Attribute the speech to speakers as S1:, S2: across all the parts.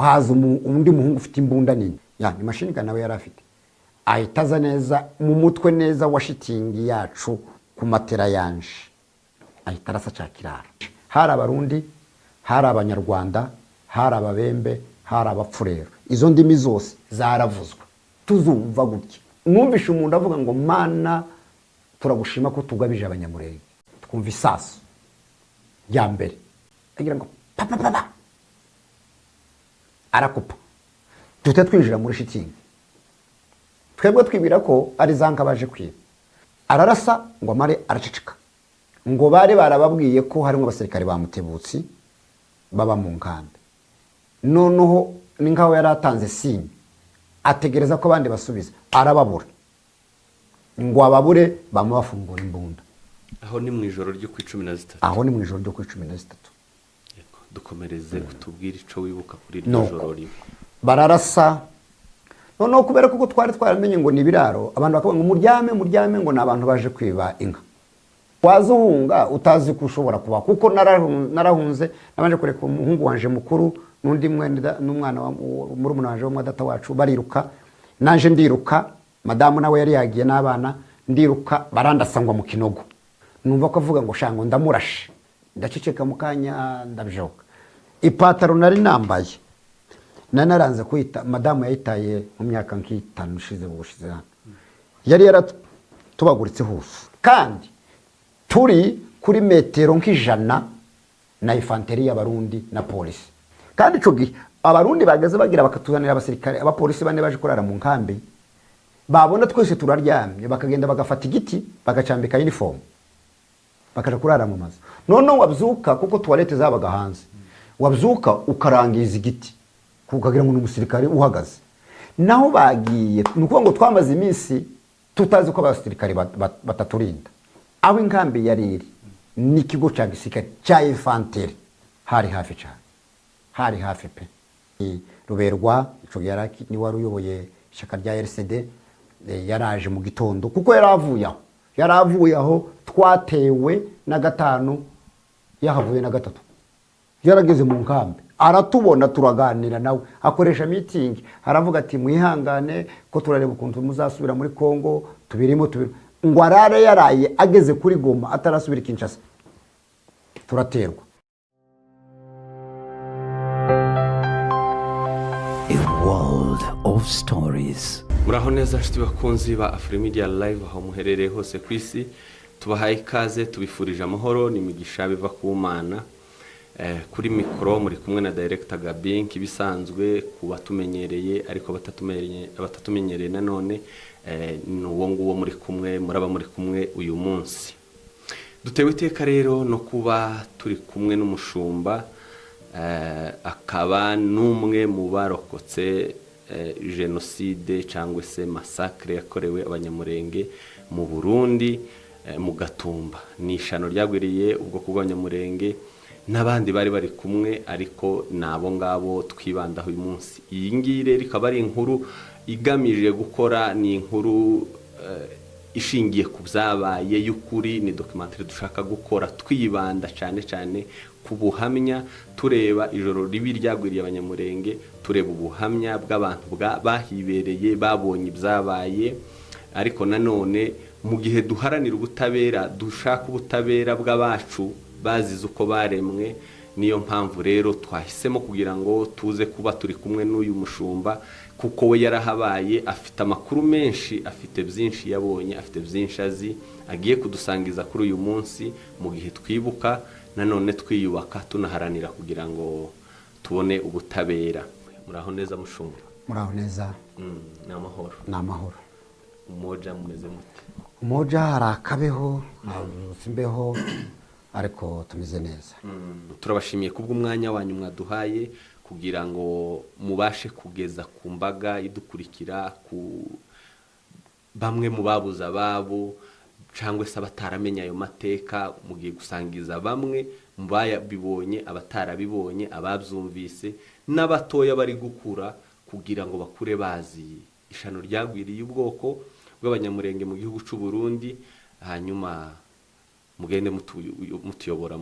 S1: Haza undi muhungu ufite imbunda nini, ya ni machine gun nawe yari afite, ahita aza neza mu mutwe neza wa shitingi yacu ku matera yanje, ahita arasa cya kiraro. Hari Abarundi, hari Abanyarwanda, hari Ababembe, hari Abapfurero, izo ndimi zose zaravuzwe tuzumva gutya. Mwumvishe umuntu avuga ngo: "Mana, turagushima ko tugabije Abanyamurenge." Twumva isasu rya mbere, agira ngo papa papa, arakupa, duhita twinjira muri shitingi. Twebwe twibwira ko ari za nka baje kwiba. Ararasa ngo amare, araceceka. Ngo bari barababwiye ko harimo abasirikare ba Mutebutsi baba mu nkambi. Noneho ni nkaho yari atanze signe, ategereza ko abandi basubiza, arababura. Ngo ababure, bama bafungura imbunda.
S2: Aho ni mu ijoro ryo ku 13?
S1: Aho ni mu ijoro ryo ku 13.
S2: Yego, dukomereze utubwire ico wibuka kuri iryo
S1: Nuko.
S2: joro rimwe.
S1: Bararasa. Noneho kubera ko twari twaramenye ngo ni ibiraro, abantu bakavuga ngo: "Muryame, muryame," ngo ni abantu baje kwiba inka. Waza uhunga utazi ko ushobora kuba, kuko narahunze nabanje kureka umuhungu wanje mukuru n'undi mwene n'umwana wa murumuna wanje wo mwa data wacu bariruka, naje ndiruka. Madamu nawe yari yagiye n'abana. Ndiruka, barandasa, ngwa mu kinogo. Numva ko avuga ngo shango ndamurashe. Ndaceceka mu kanya, ndabyoka. Ipataro nari nambaye nari naranze kuyita, madamu yayitaye mu myaka nk'itanu ishize bushize hano, yari yaratubaguritse hose, kandi turi kuri metero nk'ijana na infanterie y'Abarundi na polisi. Kandi icyo gihe Abarundi bageze bagira bakatuzanira abasirikare, abapolisi bane baje kurara mu nkambi. Babona twese turaryamye, bakagenda bagafata igiti, bagacambika uniform, bakaja kurara mu mazu. Noneho wabyuka, kuko toilette zabaga hanze, wabyuka ukarangiza igiti ukagira ngo ni umusirikare uhagaze. Naho bagiye, ni ukuvuga ngo twamaze iminsi tutazi ko abasirikare bataturinda. Aho inkambi yari iri n'ikigo cya gisirikare cya infanterie hari hafi cyane, hari hafi pe. Ruberwa ico gihe ni wari uyoboye ishyaka rya RCD, yaraje mu gitondo, kuko yari avuye aho, yari avuye aho twatewe na gatanu, yahavuye na gatatu. Yarageze mu nkambi, aratubona, turaganira nawe, akoresha mitingi, aravuga ati: "Mwihangane ko turareba ukuntu muzasubira muri Kongo, tubirimo tubirimo." Ngo arare yaraye ageze kuri Goma, atarasubira i Kinshasa, turaterwa.
S3: A world of stories.
S2: Muraho neza nshuti bakunzi ba Afrimedia Live, aho muherereye hose ku isi. Tubahaye ikaze, tubifurije amahoro n'imigisha biva ku Mana. Kuri mikoro muri kumwe na Director Gabi nk'ibisanzwe ku batumenyereye, ariko abatatumenyereye nanone, ni uwo nguwo muri kumwe, muraba muri kumwe uyu munsi. Dutewe iteka rero no kuba turi kumwe n'umushumba, akaba n'umwe mu barokotse jenoside cyangwa se massacre yakorewe Abanyamurenge mu Burundi, mu Gatumba. Ni ishano ryagwiriye ubwoko bw'Abanyamurenge n'abandi bari bari kumwe, ariko ni abo ngabo twibandaho uyu munsi. Iyi ngiyi rero ikaba ari inkuru igamije gukora, ni inkuru ishingiye ku byabaye y'ukuri. Ni documentary dushaka gukora twibanda cyane cyane ku buhamya, tureba ijoro ribi ryagwiriye Abanyamurenge, tureba ubuhamya bw'abantu bahibereye, babonye ibyabaye. Ariko nanone mu gihe duharanira ubutabera, dushaka ubutabera bw'abacu bazize uko baremwe. Niyo mpamvu rero twahisemo kugira ngo tuze kuba turi kumwe n'uyu mushumba, kuko we yarahabaye, afite amakuru menshi, afite byinshi yabonye, afite byinshi azi, agiye kudusangiza kuri uyu munsi mu gihe twibuka nanone twiyubaka, tunaharanira kugira ngo tubone ubutabera. Muraho neza, mushumba?
S1: Muraho neza.
S2: Ni amahoro?
S1: Ni amahoro.
S2: Umoja mumeze mute?
S1: Umoja hari akabeho, havutse imbeho, ariko tumeze neza.
S2: Turabashimiye kubw'umwanya wanyu mwaduhaye kugira ngo mubashe kugeza ku mbaga idukurikira, ku bamwe mu babuze ababo cyangwa se abataramenya ayo mateka. Mugiye gusangiza bamwe mu bayabibonye, abatarabibonye, ababyumvise n'abatoya bari gukura, kugira ngo bakure bazi ishano ryagwiriye ubwoko bw'Abanyamurenge mu gihugu cy'u Burundi. Hanyuma mugende mutuyobora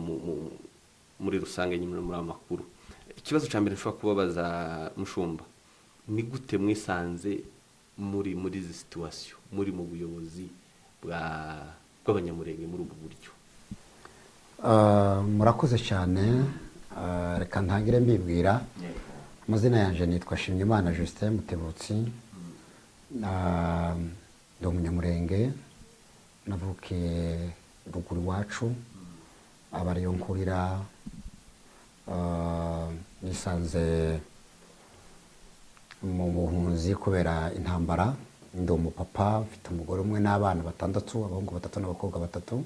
S2: muri rusange nyine muri aya makuru. Ikibazo cya mbere nshobora kubabaza mushumba, ni gute mwisanze muri izi situation, muri mu buyobozi bw'Abanyamurenge muri ubu buryo?
S1: Murakoze cyane. Reka ntangire mbibwira amazina yanjye. Nitwa Shimyimana Justin Mutebutsi. Ndi Umunyamurenge, navukiye ruguru iwacu, aba ariyo nkurira. Nisanze mu buhunzi kubera intambara. Ndi umupapa, mfite umugore umwe n'abana batandatu, abahungu batatu n'abakobwa batatu.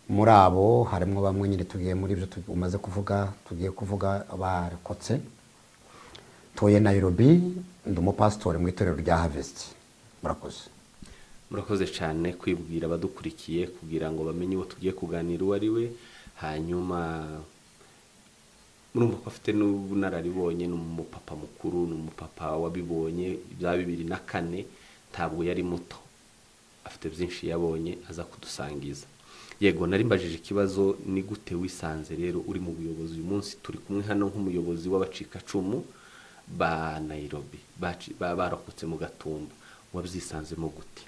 S1: Muri abo harimo bamwe nyine tugiye muri ibyo umaze kuvuga, tugiye kuvuga, barokotse. Tuye Nairobi, ndi umupasitori mu itorero rya Harvest. Murakoze.
S2: Murakoze cyane kwibwira abadukurikiye kugira ngo bamenye uwo tugiye kuganira uwo ari we. Hanyuma murumva ko afite n'ubunararibonye, ni umupapa mukuru, ni umupapa wabibonye bya 2004, ntabwo yari muto, afite byinshi yabonye aza kudusangiza. Yego, nari mbajije ikibazo: ni gute wisanze rero uri mu buyobozi uyu munsi turi kumwe hano nk'umuyobozi w'abacikacumu ba Nairobi barokotse mu Gatumba? Wabyisanzemo gute?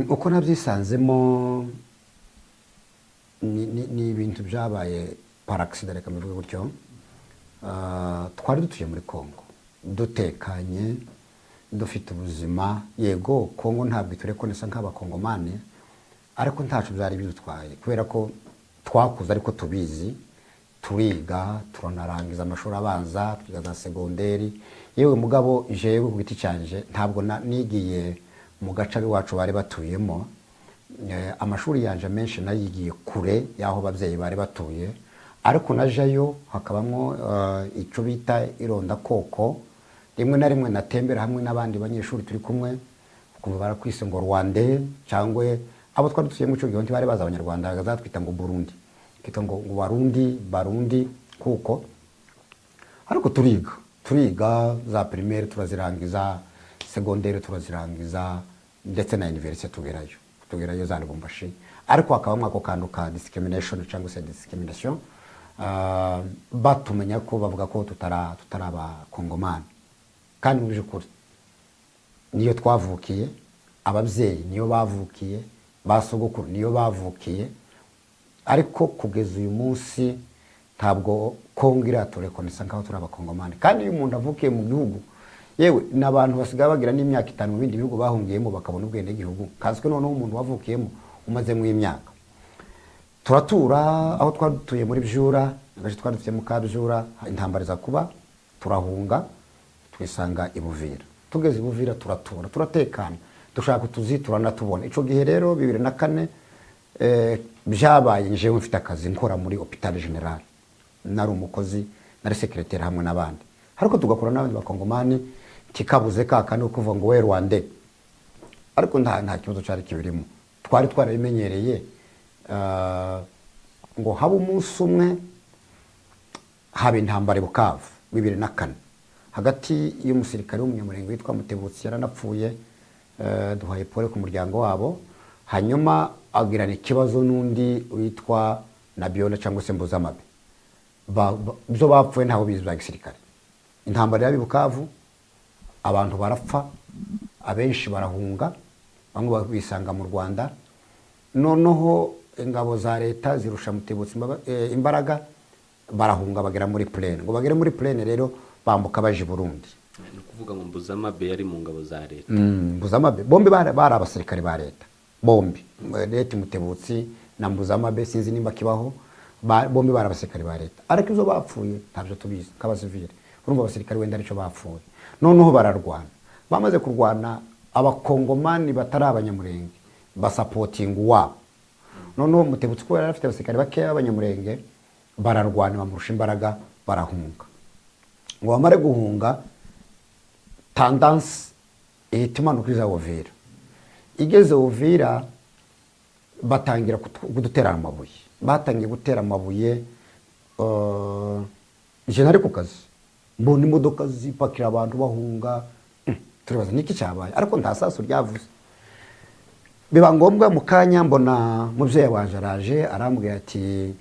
S1: Uko nabyisanzemo ni ibintu byabaye par accident, reka mbivuge gutyo. Twari dutuye muri Congo dutekanye, dufite ubuzima. Yego, Congo ntabwo iturekonesa nk'Abakongomani, ariko ntaco byari bidutwaye kubera ko twakuze ariko tubizi, turiga, turanarangiza amashuri abanza, twiga za segonderi. Yewe mugabo, jewe ku giti cyanje ntabwo nigiye mu gace ab'iwacu bari batuyemo. Amashuri yanje menshi nayigiye kure y'aho ababyeyi bari batuye, ariko najayo hakabamwo icyo bita irondakoko. Rimwe na rimwe natembera hamwe n'abandi banyeshuri turi kumwe, ukumva barakwise ngo Rwande, cyangwa abo twari dutuye muri icyo gihe ntibari bazi Abanyarwanda, bazatwita ngo Burundi, kitwa ngo Barundi, Barundi kuko. Ariko turiga, za primaire turazirangiza, secondaire turazirangiza, ndetse na université tugerayo za Lubumbashi, ariko hakabamo ako kantu ka discrimination cyangwa se discrimination. Batumenya ko bavuga ko tutari Abakongomani, kandi mu by'ukuri niyo twavukiye, ababyeyi niyo bavukiye, ba sogokuru niyo bavukiye. Ariko kugeza uyu munsi ntabwo Kongo iraturekonesa nk'aho turi Abakongomani. Kandi iyo umuntu avukiye mu gihugu, yewe n'abantu basigaye bagira n'imyaka 5 mu bindi bihugu bahungiyemo bakabona ubwenegihugu, kanswe noneho umuntu wavukiyemo umazemo imyaka. Turatura aho twari dutuye muri Byura, agace twari dutuye mu Kabyura. Intambara iza kuba, turahunga, twisanga i Buvira. Tugeze i Buvira turatura, turatekana, dushaka utuzi, turanatubona. Icyo gihe rero 2004 byabaye njewe mfite akazi, nkora muri hôpital général, nari umukozi, nari secrétaire hamwe n'abandi, ariko tugakora n'abandi Bakongomani, kikabuze ka kandi kuvuga ngo we Rwande, ariko nta kibazo cyari kibirimo, twari twarabimenyereye. Ngo habe umunsi umwe haba intambara i Bukavu 2004 hagati y'umusirikare w'Umunyamurenge witwa Mutebutsi, yaranapfuye, duhaye pole ku muryango wabo, hanyuma agirana ikibazo n'undi witwa Nabiona cyangwa se Mbuzamabe. Byo bapfuye ntaho bizi bya gisirikare. Intambara yaba i Bukavu, abantu barapfa, abenshi barahunga, bamwe bisanga mu Rwanda. Noneho ingabo za leta zirusha Mutebutsi imbaraga, barahunga bagera muri plaine. Ngo bagere muri plaine rero bambuka baje i Burundi.
S2: Ni ukuvuga ngo Mbuzamabe yari mu ngabo za leta?
S1: Mbuzamabe, bombi bari abasirikare ba leta bombi, leta Mutebutsi na Mbuzamabe, sinzi nimba kibaho. Bombi bari abasirikare ba leta, ariko izo bapfuye ntabyo tubizi nk'abasivile. Urumva abasirikare wenda aricyo bapfuye. Noneho bararwana, bamaze kurwana Abakongomani batari Abanyamurenge basapotinga uwabo. Noneho Mutebutsi kubera yari afite abasirikare bakeya b'Abanyamurenge, bararwana bamurusha imbaraga, barahunga. Ngo bamare guhunga, tendance ihita imanuka iza Uvira. Igeze Uvira batangira kudutera amabuye. Batangiye gutera amabuye, je nari ku kazi, mbona imodoka zipakira abantu bahunga. Turibaza niki cyabaye, ariko nta sasu ryavuze. Biba ngombwa mu kanya mbona mubyeyi wanje araje, arambwira ati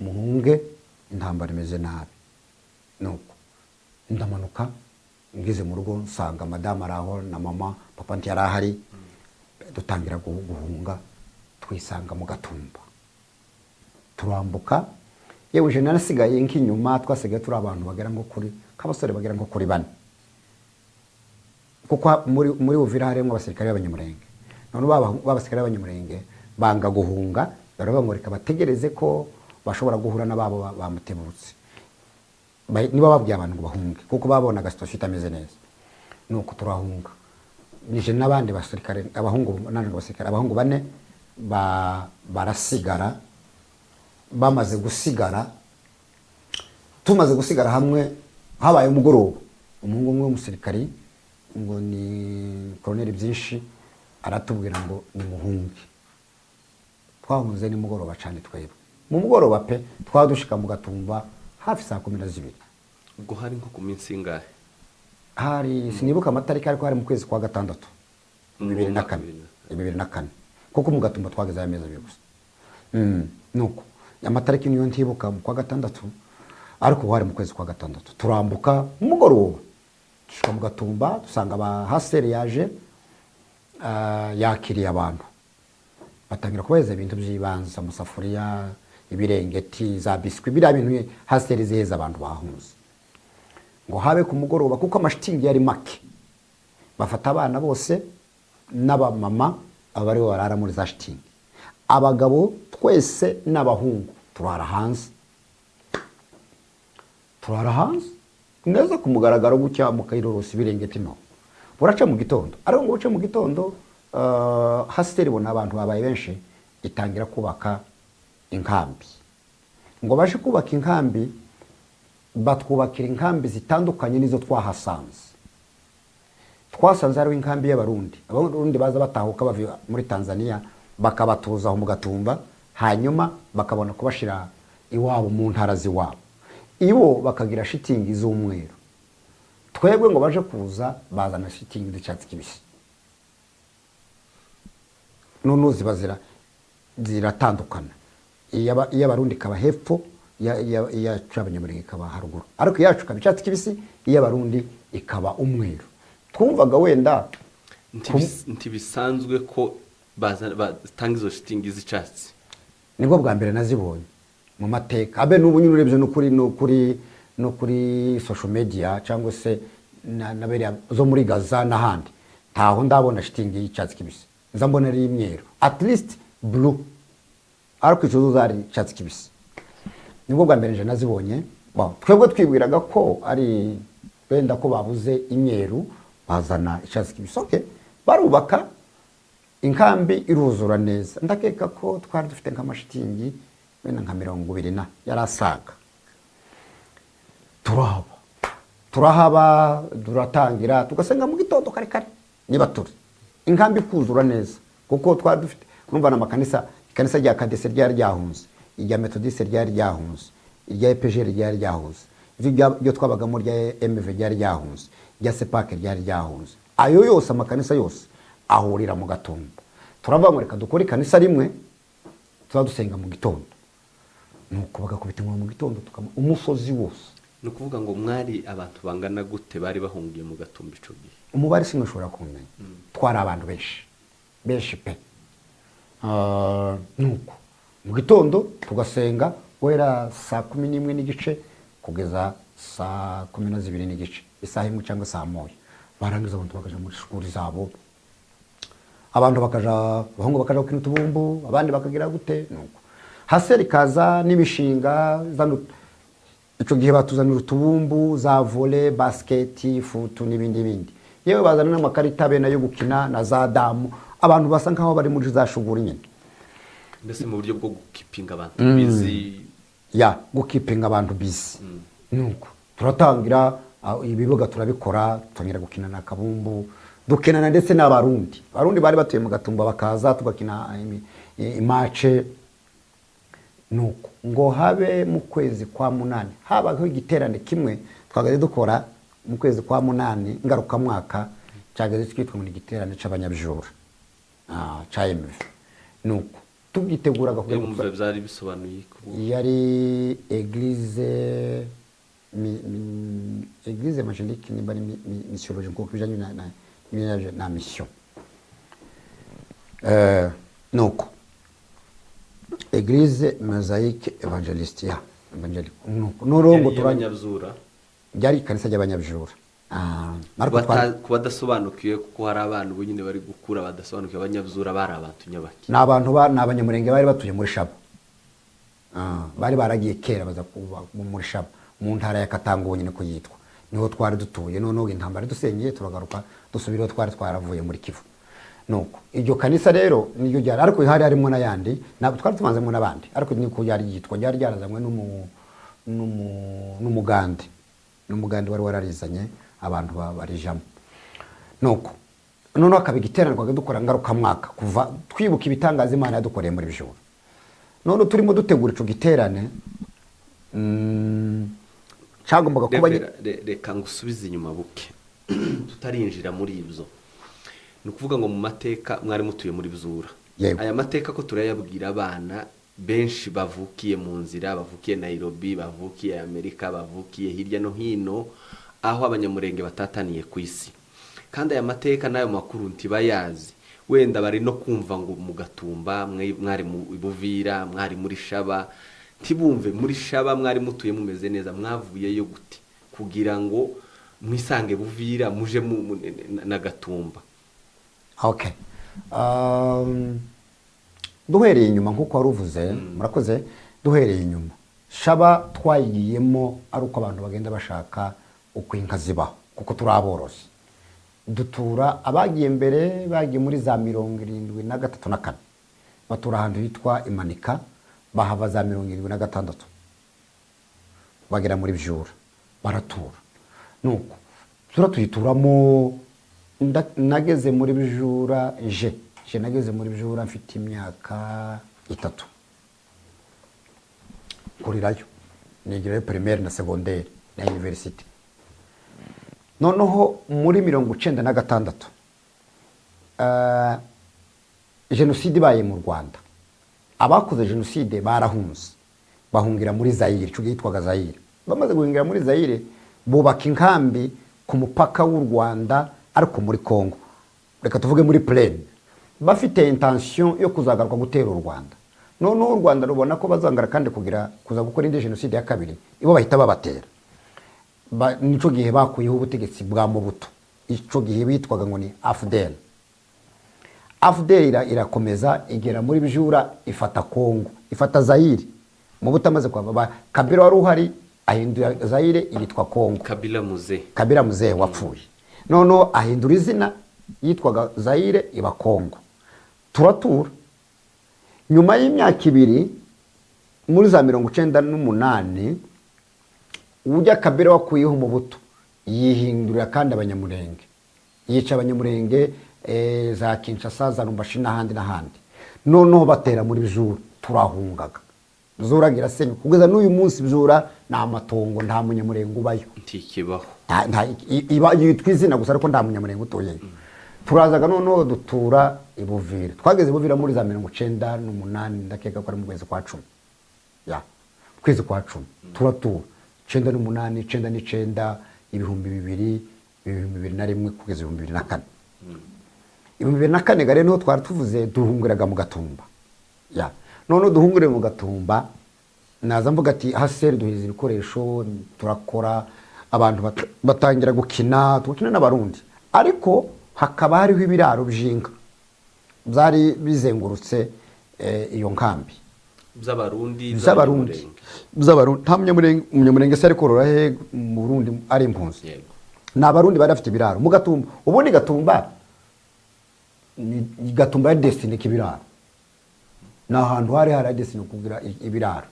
S1: Muhunge, intambara imeze nabi. Nuko ndamanuka, ngeze mu rugo nsanga madamu ari aho na mama, papa ntiyari ahari. Dutangira guhunga, twisanga mu Gatumba, turambuka. Yewe, je narasigaye nk'inyuma, twasigaye turi abantu bagera nko kuri k'abasore bagera nko kuri bane, kuko muri Uvira harimo abasirikare b'Abanyamurenge. None ba basirikare b'Abanyamurenge banga guhunga, baravuga ngo reka bategereze ko bashobora guhura n'ababo bamutebutse. Niba babwiye abantu ngo bahunge, kuko babonaga situation itameze neza. Nuko turahunga, nije n'abandi basirikare, abahungu nanje, abasirikare abahungu bane barasigara. Bamaze gusigara, tumaze gusigara hamwe, habaye umugoroba, umuhungu umwe w'umusirikari ngo ni koroneri byinshi aratubwira ngo nimuhunge. Twahunze nimugoroba cyane, twebwe mu mugoroba pe, twaba dushika mu Gatumba hafi saa 12.
S2: Ubwo hari nko ku minsi ingahe?
S1: Hari, sinibuka amatariki, ariko hari mu kwezi kwa gatandatu 2004. 2004, kuko mu Gatumba twageze amezi 2 gusa. Nuko amatariki niyo ntibuka, mu kwa gatandatu, ariko hari mu kwezi kwa gatandatu. Turambuka mu mugoroba, dushika mu Gatumba, dusanga aba HCR yaje, yakiriye abantu, batangira kubaheza ibintu by'ibanze, amasafuriya, ibirengeti, za biswi, biriya bintu HCR ziheza abantu bahunze. Ngo habe ku mugoroba, kuko amashitingi yari make, bafata abana bose n'abamama, aba aribo barara muri za shitingi. Abagabo twese n'abahungu turara hanze, turara hanze neza ku mugaragaro gutya, mukayirorosa ibirengeti. No buraca mu gitondo, ariko ngo buce mu gitondo, HCR ibona abantu babaye benshi, itangira kubaka inkambi. Ngo baje kubaka inkambi, batwubakira inkambi zitandukanye n'izo twahasanze. Twasanze hariho inkambi y'Abarundi, Abarundi baza batahuka bava muri Tanzania, bakabatuza aho mu Gatumba, hanyuma bakabona kubashira iwabo mu ntara z'iwabo. Ibo bakagira shitingi z'umweru. Twebwe ngo baje kuza bazana shitingi z'icyatsi kibisi, none ziba ziratandukana. Iy'Abarundi ikaba hepfo, iyacu y'Abanyamurenge ikaba haruguru, ariko iyacu ikaba icyatsi kibisi, iy'Abarundi ikaba umweru. Twumvaga wenda
S2: Ntibisanzwe ko batanga izo shitingi z'icyatsi.
S1: Nibwo bwa mbere nazibonye mu mateka, abe n'ubu nyine urebye no kuri no kuri social media cyangwa se na beriya zo muri Gaza n'ahandi, ntaho ndabona shitingi y'icyatsi kibisi. Nza mbona ari imyeru, at least blue, ariko izo zo zari icyatsi kibisi. Nibwo bwa mbere nje nazibonye. Bon, twebwe twibwiraga ko ari wenda ko babuze imyeru bazana icyatsi kibisi. Okay, barubaka inkambi iruzura neza. Ndakeka ko twari dufite nk'amashitingi wenda nka 20 na yari asaga. Turahaba, turahaba, turatangira tugasenga mu gitondo kare kare niba turi inkambi kuzura neza, kuko twari dufite, urumva, n'amakanisa. Ikanisa rya Kadese ryari ryahunze, irya Methodiste ryari ryahunze, irya EPGR ryari ryahunze, iryo twabagamo rya MV ryari ryahunze, irya CEPAC ryari ryahunze. Ayo yose, amakanisa yose ahurira mu Gatumba. Turavuga ngo reka dukore ikanisa rimwe tuba dusenga mu gitondo. Nuko bagakubita inkoni mu gitondo, tukama umusozi wose.
S2: Ni ukuvuga ngo mwari abantu bangana gute bari bahungiye mu Gatumba ico gihe?
S1: Umubare sinashobora kumenya, twari abantu benshi benshi pe. Nuko mu gitondo tugasenga guhera saa 11:30 kugeza saa 12:30, isaha imwe cyangwa saa moya. Barangiza abantu bakaja muri shuri zabo, abantu bakaja, abahungu bakaja gukina utubumbu, abandi bakagira gute. Nuko HCR ikaza n'imishinga ico gihe batuzanira utubumbu, za volley, basket, foot n'ibindi bindi. Yewe, bazana n'amakarita bene yo gukina na za damu, abantu basa nkaho bari muri za shuguri nyine.
S2: Mbese mu buryo bwo gukipinga abantu busy.
S1: Ya, gukipinga abantu busy. Nuko turatangira, ibibuga turabikora, tutangira gukina na kabumbu, dukinana ndetse n'Abarundi. Abarundi bari batuye mu Gatumba bakaza tugakina imace. Nuko ngo habe mu kwezi kwa munani habagaho igiterane kimwe twagaze dukora mu kwezi kwa munani ngarukamwaka, cyagaze twitwa ngo ni igiterane c'abanyabyura, ca MV. Nuko Tugiteguraga kugira ngo
S2: Umva, byari bisobanuye
S1: yari église église évangélique, nimba ari missiologie, kuko bijanye na mission. Nuko Église Mosaïque Évangéliste ya évangélique, nuko norongo
S2: Yari iy'Abanyabyura.
S1: Byari ikanisa ry'Abanyabyura. Ah, ariko
S2: Ku badasobanukiwe, kuko hari abana ubu nyine bari gukura badasobanukiwe, Abanyabyura bari abantu nyabaki?
S1: Ni abantu ni Abanyamurenge bari batuye muri Shaba. Ah, bari baragiye kera, baza kuba muri Shaba, mu ntara ya Katanga nyine ko yitwa, niho twari dutuye. Noneho intambara dusenyeye, turagaruka, dusubira aho twari twaravuye muri Kivu. Nuko iryo kanisa rero niryo ryari, ariko hari harimo n'ayandi, ntabwo twari tubanzemo n'abandi, ariko niko ryari ryitwa. Ryari ryarazanywe n'umugande wari wararizanye, abantu barijamo. Nuko noneho akaba igiterane twajya dukora ngarukamwaka, kuva twibuka ibitangaza Imana yadukoreye muri Bijuru. None turimo dutegura ico giterane, cyagombaga kuba
S2: Reka ngusubize inyuma buke, tutarinjira muri ibyo. Ni ukuvuga ngo mu mateka mwari mutuye muri Byura.
S1: Yego.
S2: Aya mateka ko turayabwira abana benshi bavukiye mu nzira, bavukiye Nairobi, bavukiye Amerika, bavukiye hirya no hino aho Abanyamurenge batataniye ku isi, kandi aya mateka n'ayo makuru ntibayazi. Wenda bari no kumva ngo mu Gatumba, mwari mu Buvira, mwari muri Shaba, ntibumve muri Shaba mwari mutuye mumeze neza. Mwavuyeyo gute kugira ngo mwisange Buvira, muje na Gatumba?
S1: Okay. Duhereye inyuma nk'uko wari uvuze, murakoze. Duhereye inyuma, Shaba twayigiyemo ari uko abantu bagenda bashaka uko inka zibaho, kuko turi aborozi. Dutura, abagiye mbere bagiye muri za 73 na 4, batura ahantu hitwa Imanika. Bahava za 76, bagera muri Byura, baratura. Nuko tura tuyituramo. Nageze muri Bijura, je nageze muri Bijura mfite imyaka 3, kurirayo, nigirayo primaire na secondaire na université. Noneho muri 96, jenoside ibaye mu Rwanda, abakoze jenoside barahunze, bahungira muri Zayire, icyo gihe yitwaga Zayire. Bamaze guhungira muri Zayire, bubaka inkambi ku mupaka w'u Rwanda, ariko muri Congo, reka tuvuge muri plaine, bafite intention yo kuzagaruka gutera u Rwanda. Noneho u Rwanda rubona ko bazangara kandi kugira kuza gukora indi jenoside ya kabiri, ibo bahita babatera. Nico gihe bakuyeho ubutegetsi bwa Mobutu, ico gihe bitwaga ngo ni AFDL. AFDL irakomeza igera muri Bijura, ifata Kongo, ifata Zayire. Mobutu amaze kuhava, Kabila wari uhari ahindura Zayire yitwa Kongo.
S2: Kabila muze.
S1: Kabila muzehe wapfuye, noneho ahindura izina, yitwaga Zayire iba Kongo. Turatura. Nyuma y'imyaka 2, muri za 98, ujya Kabila wakuyeho Mobutu yihindurira kandi Abanyamurenge, yica Abanyamurenge, za Kinshasa, za Lubumbashi n'ahandi n'ahandi. Noneho batera muri Bijura, turahungaga. Byura irasenyuka, kugeza n'uyu munsi Byura ni amatongo, nta Munyamurenge ubayo.
S2: Ntikibaho.
S1: Iba yitwa izina gusa, ariko nta Munyamurenge utuyeyo. Turazaga noneho dutura i Buvira. Twageze i Buvira muri za 98, ndakeka ko ari mu kwezi kwa 10, ya kwezi kwa 10. Turatura 98, 99, 2000, 2001, kugeza 2004. 2004 gare niho twari tuvuze duhungiraga mu Gatumba. Ya noneho duhungire mu Gatumba, naza mvuga ati haseri duheza ibikoresho, turakora, abantu batangira gukina, tugakina n'Abarundi, ariko hakaba hariho ibiraro by'inka byari bizengurutse iyo nkambi.
S2: By'Abarundi?
S1: By'Abarundi.
S2: By'Abanyamurenge.
S1: By'Abarundi. Nta Munyamurenge. Umunyamurenge se ariko korora he mu Burundi ari impunzi?
S2: Yego.
S1: Ni Abarundi bari bafite ibiraro mu Gatumba. Ubundi Gatumba ni Gatumba ya destiny k'ibiraro, ni ahantu hari hari destiny kugira ibiraro.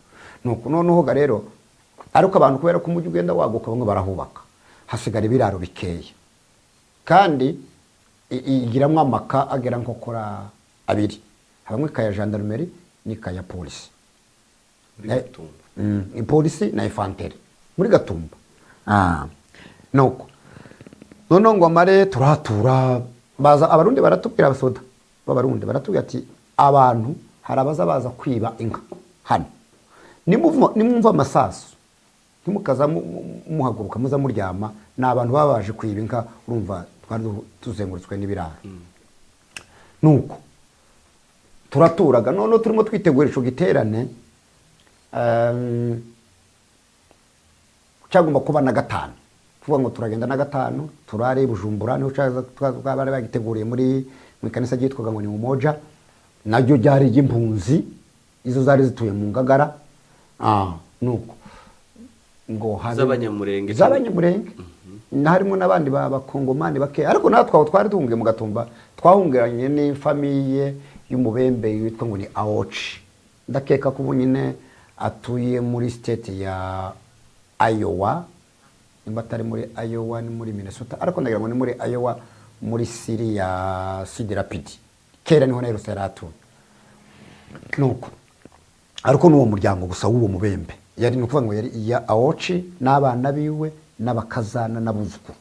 S1: Nuko noneho ga rero, ariko abantu kubera ko umujyi ugenda waguka, bamwe barahubaka, hasigara ibiraro bikeya, kandi igiramwo amaka agera nko kuri abiri, habamwe kaya gendarmerie n'ikaya polisi.
S2: Muri Gatumba?
S1: Polisi na infanterie muri Gatumba. Ah, nuko noneho ngo amare turahatura, baza Abarundi baratubwira, abasoda b'Abarundi baratubwira ati abantu Hari abaza baza kwiba inka hano. Nimwumva amasasu, ntimukaza muhaguruka, muza muryama, ni abantu baba baje kwiba inka. Urumva twari tuzengurutswe n'ibiraro. Nuko turaturaga, noneho turimo twitegura ico giterane, cyagomba kuba na gatanu, kuvuga ngo turagenda na gatanu turare i Bujumbura. Niho bari bagiteguriye muri mu ikanisa ryitwaga ngo ni Umoja, naryo ryari iry'impunzi, izo zari zituye mu Ngagara. Nuko ngo
S2: Z'Abanyamurenge.
S1: Z'Abanyamurenge, na harimo n'abandi Bakongomani bake, ariko natwe aho twari duhungiye mu Gatumba, twahungiranye n'ifamille y'umubembe witwa ngo ni Aoci. Ndakeka ko ubu nyine atuye muri state ya Iowa, nimba atari muri Iowa ni muri Minnesota, ariko ndagira ngo ni muri Iowa, muri city ya Cedar Rapids. Kera niho naherutse yari atuye. Nuko ariko n'uwo muryango gusa w'uwo mubembe yari, ni ukuvuga ngo yari iya Aoci n'abana biwe n'abakazana n'abuzukuru.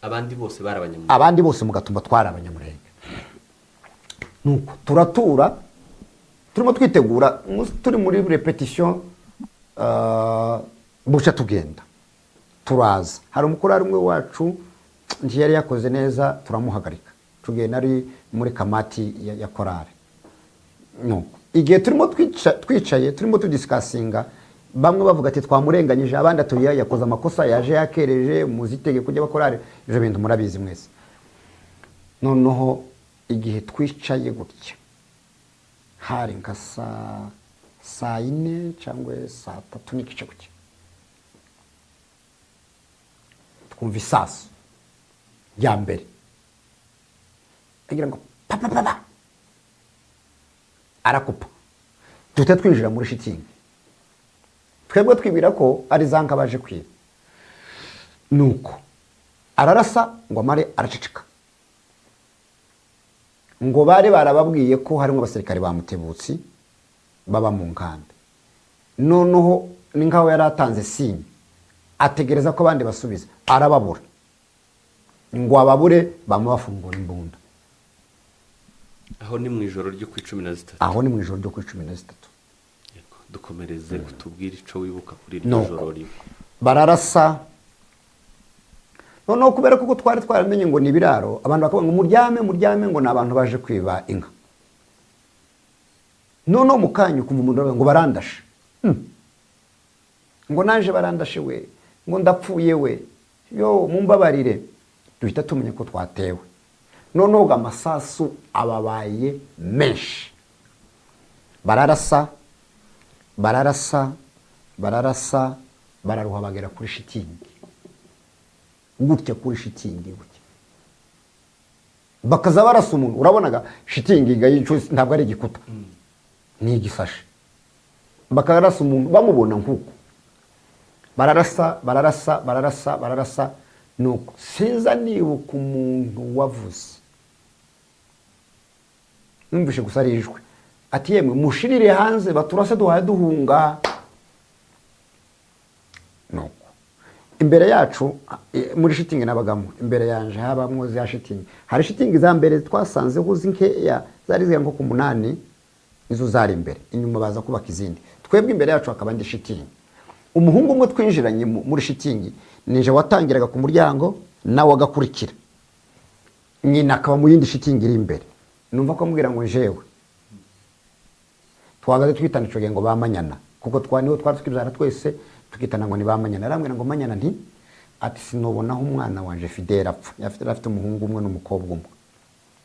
S2: Abandi bose bari Abanyamurenge?
S1: Abandi bose mu Gatumba twari Abanyamurenge. Nuko turatura, turimo twitegura, turi muri répétition, buca tugenda turaza. Hari umukorari umwe wacu ntiyari yakoze neza, turamuhagarika. Tugenda ari muri kamati ya korari. Nuko igihe turimo twicaye, turimo tudiscussinga, bamwe bavuga ati twamurenganyije, abandi ati oya, yakoze amakosa, yaje yakereje, muzi itegeko ry'abakorari, ibyo bintu murabizi mwese. Noneho igihe twicaye gutya, hari nka saa 4 cyangwa saa 3 n'igice gutya, twumva isasu rya mbere, agira ngo papa papa, arakupa, duhita twinjira muri shitingi. Twebwe twibwira ko ari za nka baje kwiba. Nuko ararasa ngo amare, araceceka. Ngo bari barababwiye ko harimo abasirikare ba Mutebutsi baba mu nkambi. Noneho ni nkaho yari atanze signe, ategereza ko abandi basubiza, arababura. Ngo ababure, bamubafungura imbunda.
S2: Aho ni mu ijoro ryo ku 13?
S1: Aho ni mu ijoro ryo ku 13.
S2: Yego, dukomereze, utubwire ico wibuka kuri iryo
S1: Nuko
S2: joro rimwe.
S1: Bararasa. Noneho kubera ko twari twaramenye ngo ni ibiraro, abantu bakavuga ngo muryame, muryame, ngo ni abantu baje kwiba inka. Noneho mu kanya ukumva umuntu aravuga ngo barandashe. Ngo naje barandashe we, ngo ndapfuye we, yo mumbabarire. Duhita tumenya ko twatewe. Noneho ngo amasasu ababaye menshi, bararasa, bararasa, bararasa, bararuha, bagera kuri shitingi gutya, kuri shitingi gutya, bakaza barasa umuntu. Urabonaga shitingi ntabwo ari igikuta, ni igisashe. Bakarasa umuntu bamubona nk'uko bararasa, bararasa, bararasa, bararasa. Nuko sinza nibuka umuntu wavuze, numvishe gusa ari ijwi ati: "Yemwe, mushirire hanze baturase, duhaye duhunga." Nuko imbere yacu, muri shitingi nabagamo, imbere yanje habamwo za shitingi. Hari shitingi za mbere twasanzeho z'inkeya, zari zigera nko ku munani, nizo zari imbere. Inyuma baza kubaka izindi. Twebwe imbere yacu hakaba indi shitingi. Umuhungu umwe twinjiranye muri shitingi, nije watangiraga ku muryango, nawe agakurikira, nyina akaba mu yindi shitingi iri imbere. Numva ko amubwira ngo njewe twahagaze twitana ico gihe ngo bamanyana, kuko niho twari tukibyara twese, tukitana ngo ni bamanyana. Arambwira ngo manyana, nti ati sinobonaho umwana wanje Fidele apfa. Yari afite umuhungu umwe n'umukobwa umwe.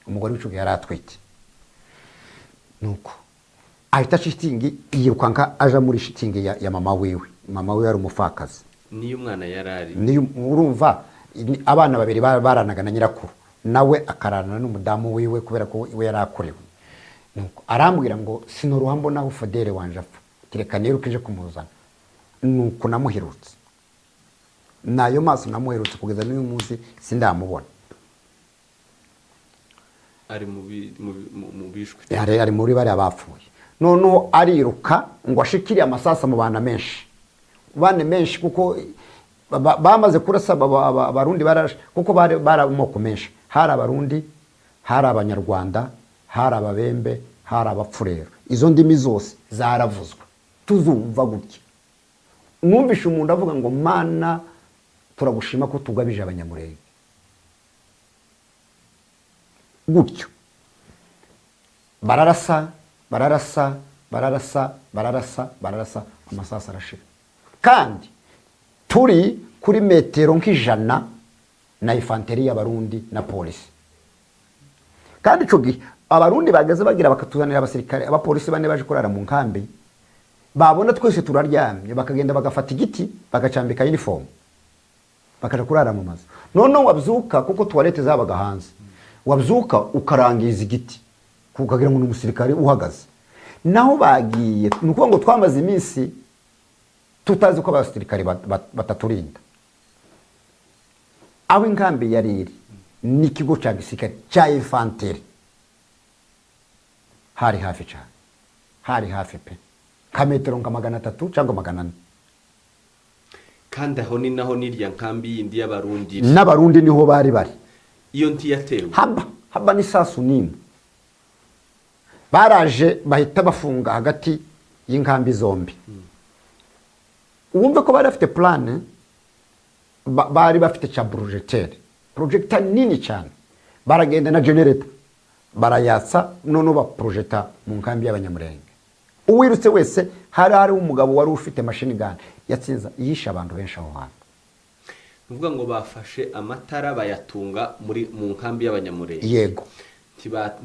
S1: Umugore w'ico gihe yari atwite. Nuko ahita shitingi yirukanka aja muri shitingi ya mama wiwe. Mama wiwe yari umupfakazi.
S2: Niyo umwana yari ari?
S1: Niyo urumva abana babiri baranaga na nyirakuru, nawe akararana n'umudamu wiwe kubera ko we yari akorewe. Nuko arambwira ngo sinuruha mbona aho Fodere wanje apfa, kereka niruka ije kumuzana. Nuko namuherutse nayo maso, namuherutse kugeza n'uyu munsi sindamubona.
S2: Ari mu bishwe?
S1: Ari muri bariya bapfuye. Noneho ariruka ngo ashikire amasasa mu bana menshi, bane menshi, kuko bamaze kurasa Abarundi bararashe, kuko bari amoko menshi. Hari Abarundi, hari Abanyarwanda, hari Ababembe, hari Hari Abapfurero, izo ndimi zose zaravuzwe, tuzumva gutya. Mwumvishe umuntu avuga ngo: "Mana, turagushima ko tugabije Abanyamurenge." Gutyo bararasa, bararasa, bararasa, bararasa, bararasa, amasasu arashira, kandi turi kuri metero nk'100 na infanterie y'Abarundi na polisi. Kandi icyo gihe Abarundi bageze bagira bakatuzanira abasirikare, abapolisi bane baje kurara mu nkambi. Babona twese turaryamye, bakagenda bagafata igiti, bagacambika uniform, bakaja kurara mu mazu. Noneho wabyuka, kuko toilette zabaga hanze, wabyuka ukarangiza igiti, ukagira ngo ni umusirikare uhagaze. Naho bagiye, ni ukuvuga ngo twamaze iminsi tutazi ko abasirikare bataturinda. Aho inkambi yari iri n'ikigo cya gisirikare cya infanterie hari hafi cyane, hari hafi pe, nka metero nka 300 cyangwa 400.
S2: Kandi aho ni naho n'irya nkambi yindi y'Abarundi iri.
S1: N'Abarundi niho bari bari.
S2: Iyo ntiyatewe?
S1: Haba n'isasu n'imwe. Baraje bahita bafunga hagati y'inkambi zombi. Wumve ko bari bafite plan, bari bafite cya projecteur, projecteur nini cyane. Baragenda na generator barayatsa, noneho baprojeta mu nkambi y'Abanyamurenge. Uwirutse wese, hari umugabo wari ufite machine gun yatsinze, yishe abantu benshi aho hantu.
S2: Ni ukuvuga ngo bafashe amatara bayatunga mu nkambi y'Abanyamurenge?
S1: Yego.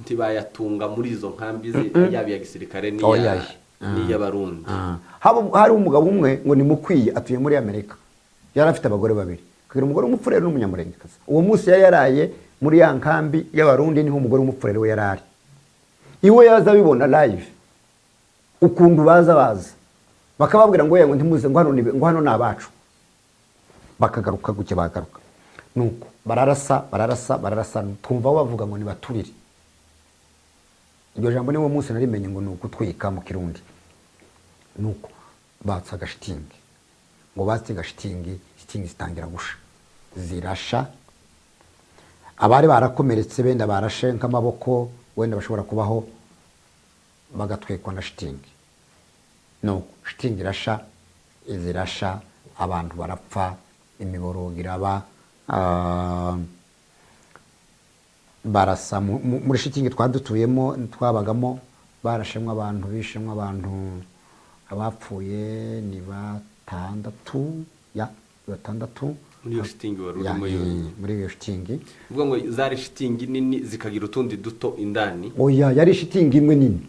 S2: Ntibayatunga muri izo nkambi yaba iya gisirikare
S1: Oya.
S2: n'iy'Abarundi?
S1: Ah. Hari umugabo umwe ngo ni Mukwiye, atuye muri Amerika, yari afite abagore babiri, akagira umugore w'Umupfurero n'Umunyamurengekazi. Uwo munsi yari yaraye muri ya nkambi y'Abarundi, niho umugore w'Umupfurero we yari ari. Iwe yaza abibona live ukuntu baza bakababwira ngo yewe, ntimuze, ngo hano ni, ngo hano ni abacu. Bakagaruka gutya, bagaruka, nuko bararasa, bararasa, bararasa. Twumva bavuga ngo nibaturire. Iryo jambo niwo munsi narimenye ngo ni ugutwika mu Kirundi. Nuko batsa agashitingi, ngo batse agashitingi, shitingi zitangira gusha, zirasha. Abari barakomeretse, benda barashe nk'amaboko, wenda bashobora kubaho bagatwikwa na shitingi. Nuko shitingi irasha, zirasha, abantu barapfa, imiborogo iraba. Barasa muri shitingi twari dutuyemo, twabagamo, barashemwe abantu, bishemwe abantu. Abapfuye ni batandatu, ya batandatu.
S2: Muri iyo shitingi wari
S1: Ya,
S2: urimo yonyine?
S1: Muri iyo shitingi.
S2: Uvuga ngo zari shitingi nini zikagira utundi duto indani?
S1: Oya, yari shitingi imwe nini,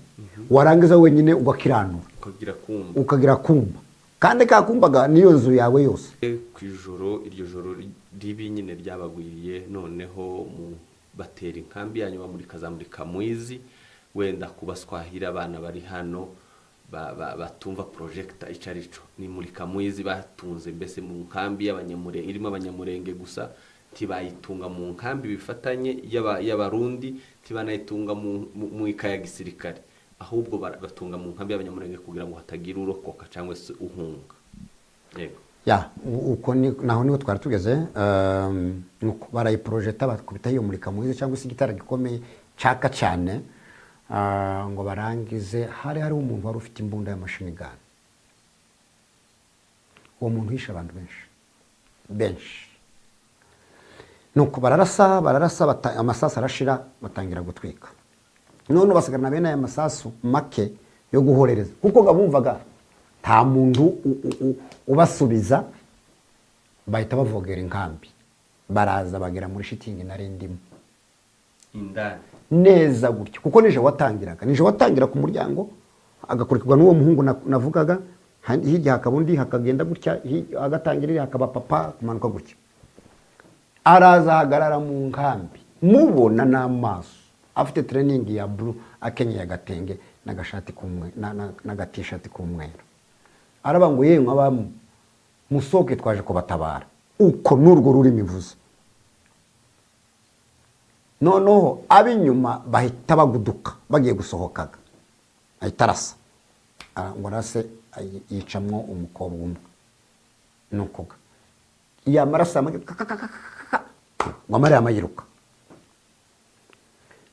S1: warangiza wenyine ugakiranura.
S2: Ukagira kumba.
S1: Ukagira kumba, kandi ka kumbaga niyo nzu yawe yose.
S2: Ku ijoro, iryo joro ribi nyine ryabagwiriye, noneho mu batera inkambi yanyu, bamurika za murika mwizi. Wenda kubaswahira abana bari hano batumva projector icyo ari cyo, ni murika mwizi batunze mbese mu nkambi y'Abanyamurenge irimo Abanyamurenge gusa. Ntibayitunga mu nkambi bifatanye y'Abarundi, ntibanayitunga mu ikaya gisirikare, ahubwo batunga mu nkambi y'Abanyamurenge kugira ngo hatagira urokoka cyangwa se uhunga. Yego.
S1: Ya, uko ni naho niho twari tugeze. Nuko barayiprojeta, bakubita iyo murika mwiza cyangwa se igitara gikomeye caka cyane. Ngo barangize, hari hariho umuntu wari ufite imbunda y'ama machine gun. Uwo muntu yishe abantu benshi benshi. Nuko bararasa, bararasa, amasasu arashira, batangira gutwika. None basigarana bene aya masasu make yo guhorereza, kuko ngo bumvaga nta muntu ubasubiza. Bahita bavogera inkambi, baraza bagera muri shitingi nari ndimo.
S2: Indani?
S1: Neza gutyo, kuko nije watangiraga, nije watangira ku muryango, agakurikirwa n'uwo muhungu navugaga. Hirya hakaba undi, hakagenda gutya, agatangira iriya, hakaba papa, kumanuka gutya. Araza ahagarara mu nkambi, mubona n'amaso, afite training ya blue, akenyeye agatenge n'agashati k'umwe n'agatishati k'umweru. Araba ngo: "Yemwe abamu, musohoke, twaje kubatabara." Uko n'urwo rurimi mvuze. Noneho ab'inyuma bahita baguduka, bagiye gusohokaga ahita arasa. Ngo arase, yicamwo umukobwa umwe. Nuko ga yamara ngo amare, yamayiruka.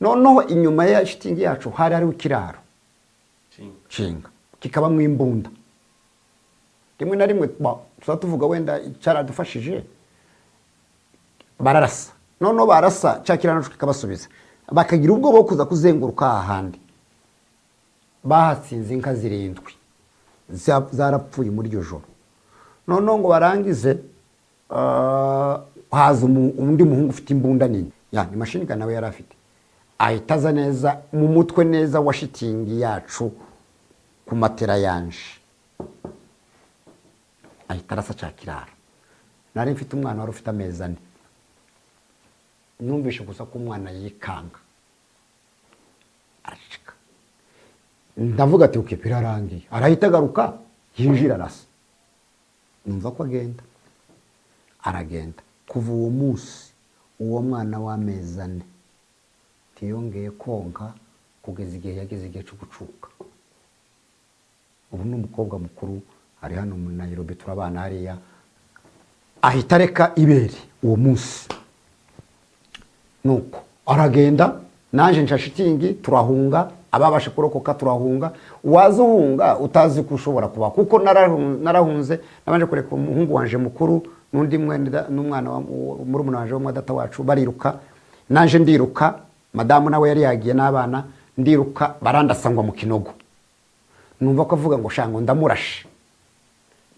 S1: Noneho inyuma ya shitingi yacu hari hariho ikiraro nshinga kikabamo imbunda. Rimwe na rimwe tuba tuvuga wenda cyaradufashije, bararasa. Noneho barasa, cya kiraro kikabasubiza, bakagira ubwoba bwo kuza kuzenguruka ahandi. Bahatsinze inka zirindwi, zarapfuye muri iryo joro. Noneho ngo barangize, haza undi muhungu ufite imbunda nini ya ni machine gun, nawe yari afite, ahita aza neza mu mutwe neza wa shitingi yacu ku matera yanje, ahita arasa cya kiraro. Nari mfite umwana wari ufite amezi 4. Numvishe gusa ko umwana yikanga, araceceka. Ndavuga ati: "Okay, birarangiye." Arahita agaruka, yinjira, arasa. Numva ko agenda, aragenda. Kuva uwo munsi, uwo mwana w'amezi 4 ntiyongeye konka kugeza igihe yageze igihe cyo gucuka. Ubu ni umukobwa mukuru, ari hano muri Nairobi, turabana hariya. Ahita areka ibere uwo munsi, nuko aragenda. Naje nca shitingi, turahunga. Ababasha kurokoka turahunga. Waza uhunga utazi ko ushobora kuba, kuko narahunze nabanje kureka umuhungu wanje mukuru n'undi mwene n'umwana wa murumuna wanje wo data wacu bariruka, naje ndiruka. Madamu nawe yari yagiye n'abana. Ndiruka, barandasa, ngwa mu kinogo. Numva ko avuga ngo shango ndamurashe.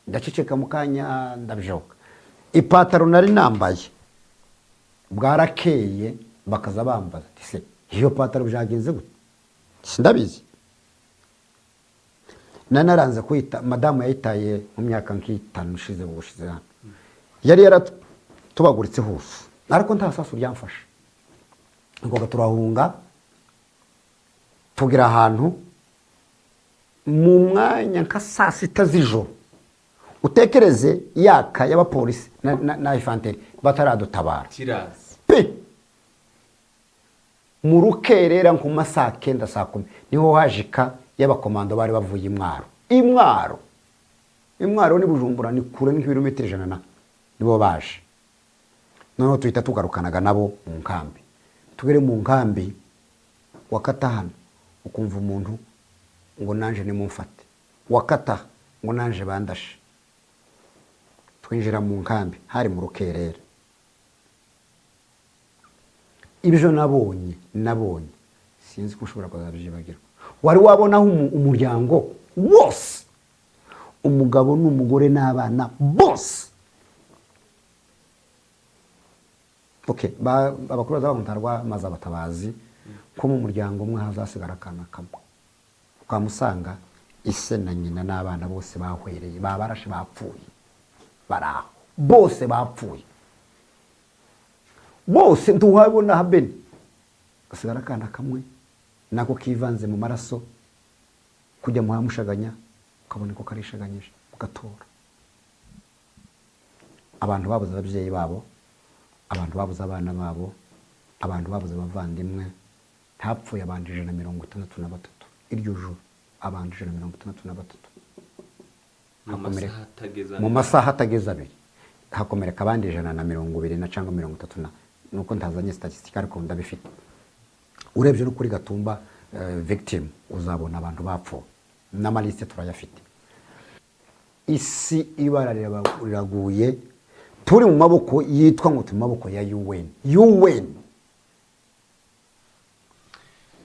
S1: Ndaceceka mu kanya, ndabyibuka ipataro nari nambaye. Bwarakeye, bakaza bambaza ati: "Se iyo pataro byagenze gute?" Sindabizi, nari naranze kuyita. Madamu yayitaye mu myaka nk'itanu ishize. Bushize hano yari yaratubaguritse hose, ariko nta sasu ryamfashe. Ngoga turahunga, tugera ahantu mu mwanya nka saa 6 z'ijoro. Utekereze yaka y'abapolisi na infanterie bataradutabara.
S2: Kirazi.
S1: Pe, mu rukerera nko mu ma saa 9, saa 10, niho hajika y'abakomando bari bavuye imwaro. Imwaro, imwaro ni Bujumbura, ni kure, ni nk'ibirometero 100 na. Nibo baje. Noneho tuhita tugarukanaga nabo mu nkambi. Tugere mu nkambi, wakata hano ukumva umuntu ngo: "Nanje nimumfate." Wakata ngo: "Nanje bandashe." Twinjira mu nkambi hari mu rukerera. Ibyo nabonye sinzi ko ushobora kuzabyibagirwa. Wari wabonaho umuryango wose, umugabo n'umugore n'abana bose? Okay, abakuru baza bamutarwa maze abatabazi ko mu muryango umwe hazasigara akana kamwe. Ukamusanga ise na nyina n'abana bose bahwereye, babarashe, bapfuye, bari aho bose bapfuye bose, ntuhabona habeni. Gasigara akana kamwe nako kivanze mu maraso, kujya muhamushaganya ukabona ko karishaganyije, ugatora. Abantu babuze ababyeyi babo, abantu babuze abana babo, abantu babuze abavandimwe. Hapfuye abantu 163 iryo joro, abantu 163.
S2: Mu masaha atageze
S1: mu masaha atageze 2. Hakomereka abandi 120 na cyangwa 30 na, nuko ntazanye statistique ariko ndabifite. Urebye no kuri Gatumba victim, uzabona abantu bapfuye n'amaliste turayafite. Isi ibara riraguye, turi mu maboko yitwa ngo turi mu maboko ya UN. UN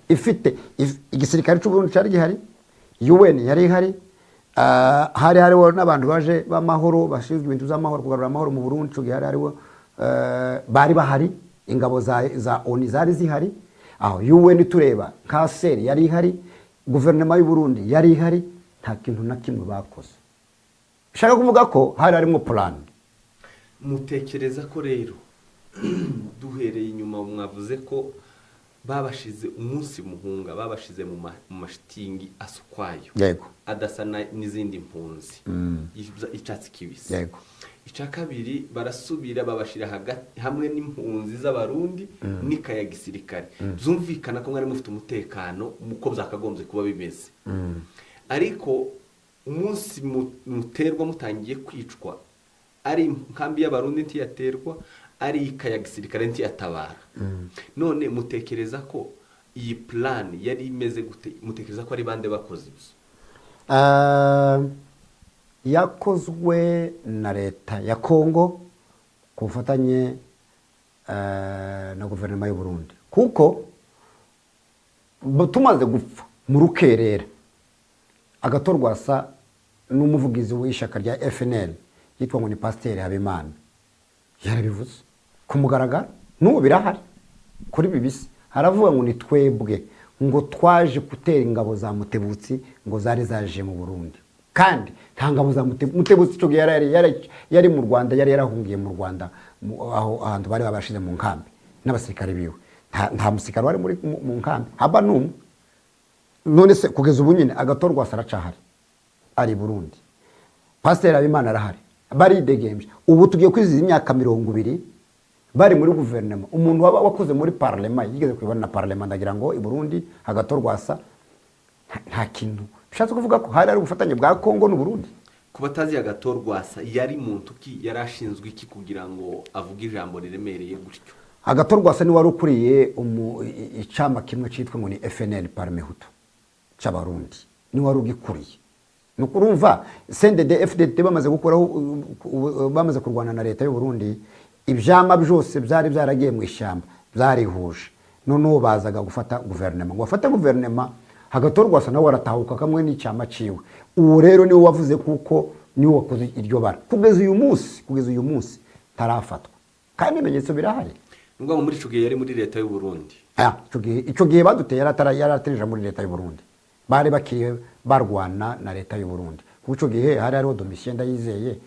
S1: ifite igisirikare cy'u Burundi cyari gihari, UN yari ihari, hari hariho n'abantu baje b'amahoro, bashinzwe ibintu by'amahoro, kugarura amahoro mu Burundi. Ico gihe hari hariho bari bahari, ingabo za ONU zari zihari. Aho UN tureba kaseri yari ihari, guverinoma y'u Burundi yari ihari, nta kintu na kimwe bakoze. Bishaka kuvuga ko hari harimo plan.
S2: Mutekereza ko rero, duhereye inyuma, mwavuze ko babashize umunsi muhunga, babashize mu mashitingi asukwayo,
S1: Yego.
S2: adasa n'izindi mpunzi, icyatsi kibisi?
S1: Yego.
S2: Icya kabiri, barasubira babashyira hagati hamwe n'impunzi z'Abarundi n'ikaya gisirikare. Byumvikana ko mwari mufite umutekano uko byakagombye kuba bimeze. Ariko umunsi muterwa, mutangiye kwicwa, ari inkambi y'Abarundi ntiyaterwa, ari ikaya gisirikare ntiyatabara. None mutekereza ko Iyi plan yari imeze gute? Mutekereza ko ari bande bakoze ibyo?
S1: Yakozwe na leta ya Kongo ku bufatanye na guverinoma y'u Burundi, kuko tumaze gupfa mu rukerera, Agathon Rwasa n'umuvugizi w'ishyaka rya FNL yitwa ngo ni Pasiteri Habimana yarabivuze ku mugaragaro, n'ubu birahari kuri bibisi. Haravuga ngo ni twebwe ngo twaje gutera ingabo za Mutebutsi ngo zari zaje mu Burundi, kandi nta ngabo za Mutebutsi icyo gihe yari mu Rwanda, yari yarahungiye mu Rwanda, aho ahantu bari babashize mu nkambi n'abasirikare biwe. Nta musirikare wari mu nkambi haba n'umwe. None se kugeza ubu nyine Agathon Rwasa aracahari, ari i Burundi, Pasiteri Habimana arahari, baridegembye. Ubu tugiye kwizihiza imyaka 20 bari muri guverinoma. Umuntu waba wakoze muri parlement, yigeze kuyobora na parlement, ndagira ngo i Burundi, Agathon Rwasa, nta kintu. Bishatse kuvuga ko hari ubufatanye bwa Kongo n'u Burundi.
S2: Ku batazi Agathon Rwasa, yari muntu ki? Yari ashinzwe iki kugira ngo avuge ijambo riremereye gutyo?
S1: Agathon Rwasa ni wari ukuriye icama kimwe cyitwa ngo ni FNL Parmehutu c'Abarundi, ni wari ugikuriye. Ni ukurumva CNDD FDD bamaze gukuraho, bamaze kurwana na leta y'u Burundi, ivyama byose byari byaragiye mu ishyamba byarihuje. Noneho bazaga gufata guverinoma, ngo bafate guverinoma, Agathon Rwasa nawe aratahuka kamwe n'icyama ciwe. Uwo rero niwe wavuze, kuko niwe wakoze iryo bara. Kugeza uyu munsi tarafatwa kandi ibimenyetso birahari.
S2: Ni ukuvuga ngo muri ico gihe yari muri leta y'u Burundi?
S1: Ah, ico gihe baduteye yari atarija muri leta y'u Burundi, bari bakiri barwana na leta y'u Burundi, kuko ico gihe hari hariho Domitien Ndayizeye,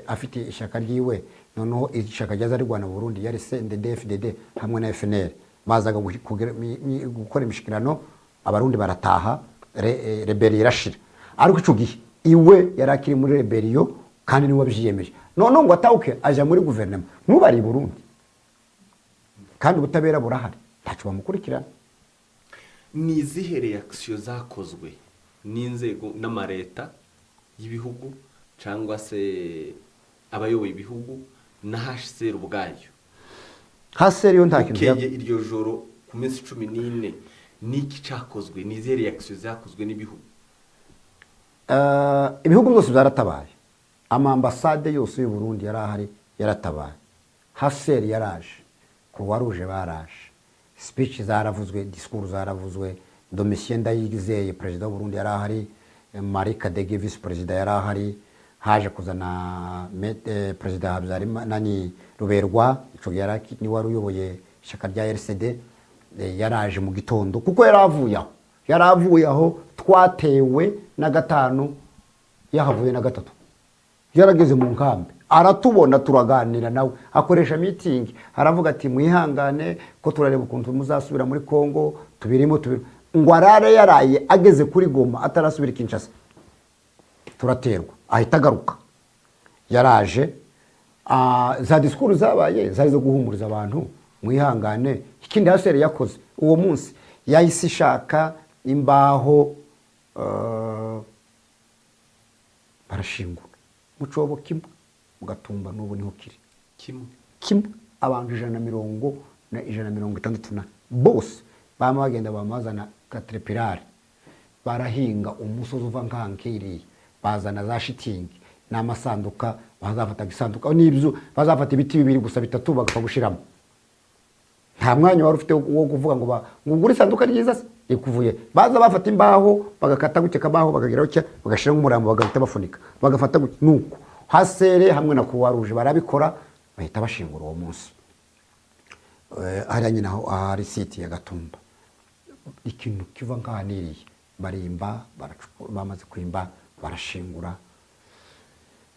S1: afite ishyaka ryiwe. Noneho ishyaka ryaza rirwana mu Burundi yari CNDD FDD hamwe na FNL. Bazaga gukora imishikirano, Abarundi barataha, rébellion irashira. Ariko ico gihe iwe yari akiri muri rébellion kandi niwe wabyiyemeje. Noneho ngo atahuke aja muri guverinoma, n'ubu ari i Burundi kandi ubutabera burahari, ntacyo bamukurikirana.
S2: Ni izihe réaction zakozwe n'inzego n'amareta y'ibihugu cyangwa se abayoboye ibihugu na HCR ubwayo?
S1: HCR yo nta kintu
S2: Bukeye iryo joro ku minsi 14, n'iki cyakozwe? Ni izihe réaction zakozwe n'ibihugu?
S1: Ibihugu byose byaratabaye. Amambasade yose y'u Burundi yari ahari yaratabaye. HCR yaraje, Croix Rouge baraje, speech zaravuzwe, discours zaravuzwe. Domitien Ndayizeye, perezida w'u Burundi, yari ahari, Marie Kadege, vice perezida, yari ahari. Haje kuzana perezida Habyarimana nani Ruberwa, ico gihe ni wari uyoboye ishyaka rya RCD, yaraje mu gitondo kuko yari avuye aho twatewe na gatanu, yahavuye na gatatu. Yarageze mu nkambi aratubona, turaganira nawe, akoresha meeting, aravuga ati: "Mwihangane ko turareba ukuntu muzasubira muri Kongo, tubirimo tubirimo." Ngo arare yaraye ageze kuri Goma, atarasubira i Kinshasa, turaterwa, ahita agaruka. Yaraje, za discours zabaye zari zo guhumuriza abantu: "Mwihangane." Ikindi HCR yakoze uwo munsi, yahise ishaka imbaho, barashingura mu cobo kimwe mu Gatumba. N'ubu niho kiri.
S2: Kimwe?
S1: Kimwe. Abantu 160 na 160 na bose bama bagenda bamazana caterpillar, barahinga umusozi uva nkankiriye, bazana za shitingi n'amasanduka. Bazafataga isanduka n'ibyo, bazafata ibiti bibiri gusa, bitatu, bagapfa gushiramo. Nta mwanya wari ufite wo kuvuga ngo ugure isanduka ryiza se ikuvuye. Baza bafata imbaho, bagakata gutya akabaho, bakagira gutya, bagashyiramo umurambo, bagahita bafunika, bagafata gutya. Nuko HCR hamwe na Croix Rouge barabikora, bahita bashingura uwo munsi. Hariya nyine aho ahari site ya Gatumba, ikintu kiva nkahaniriye, barimba, bamaze kwimba barashingura.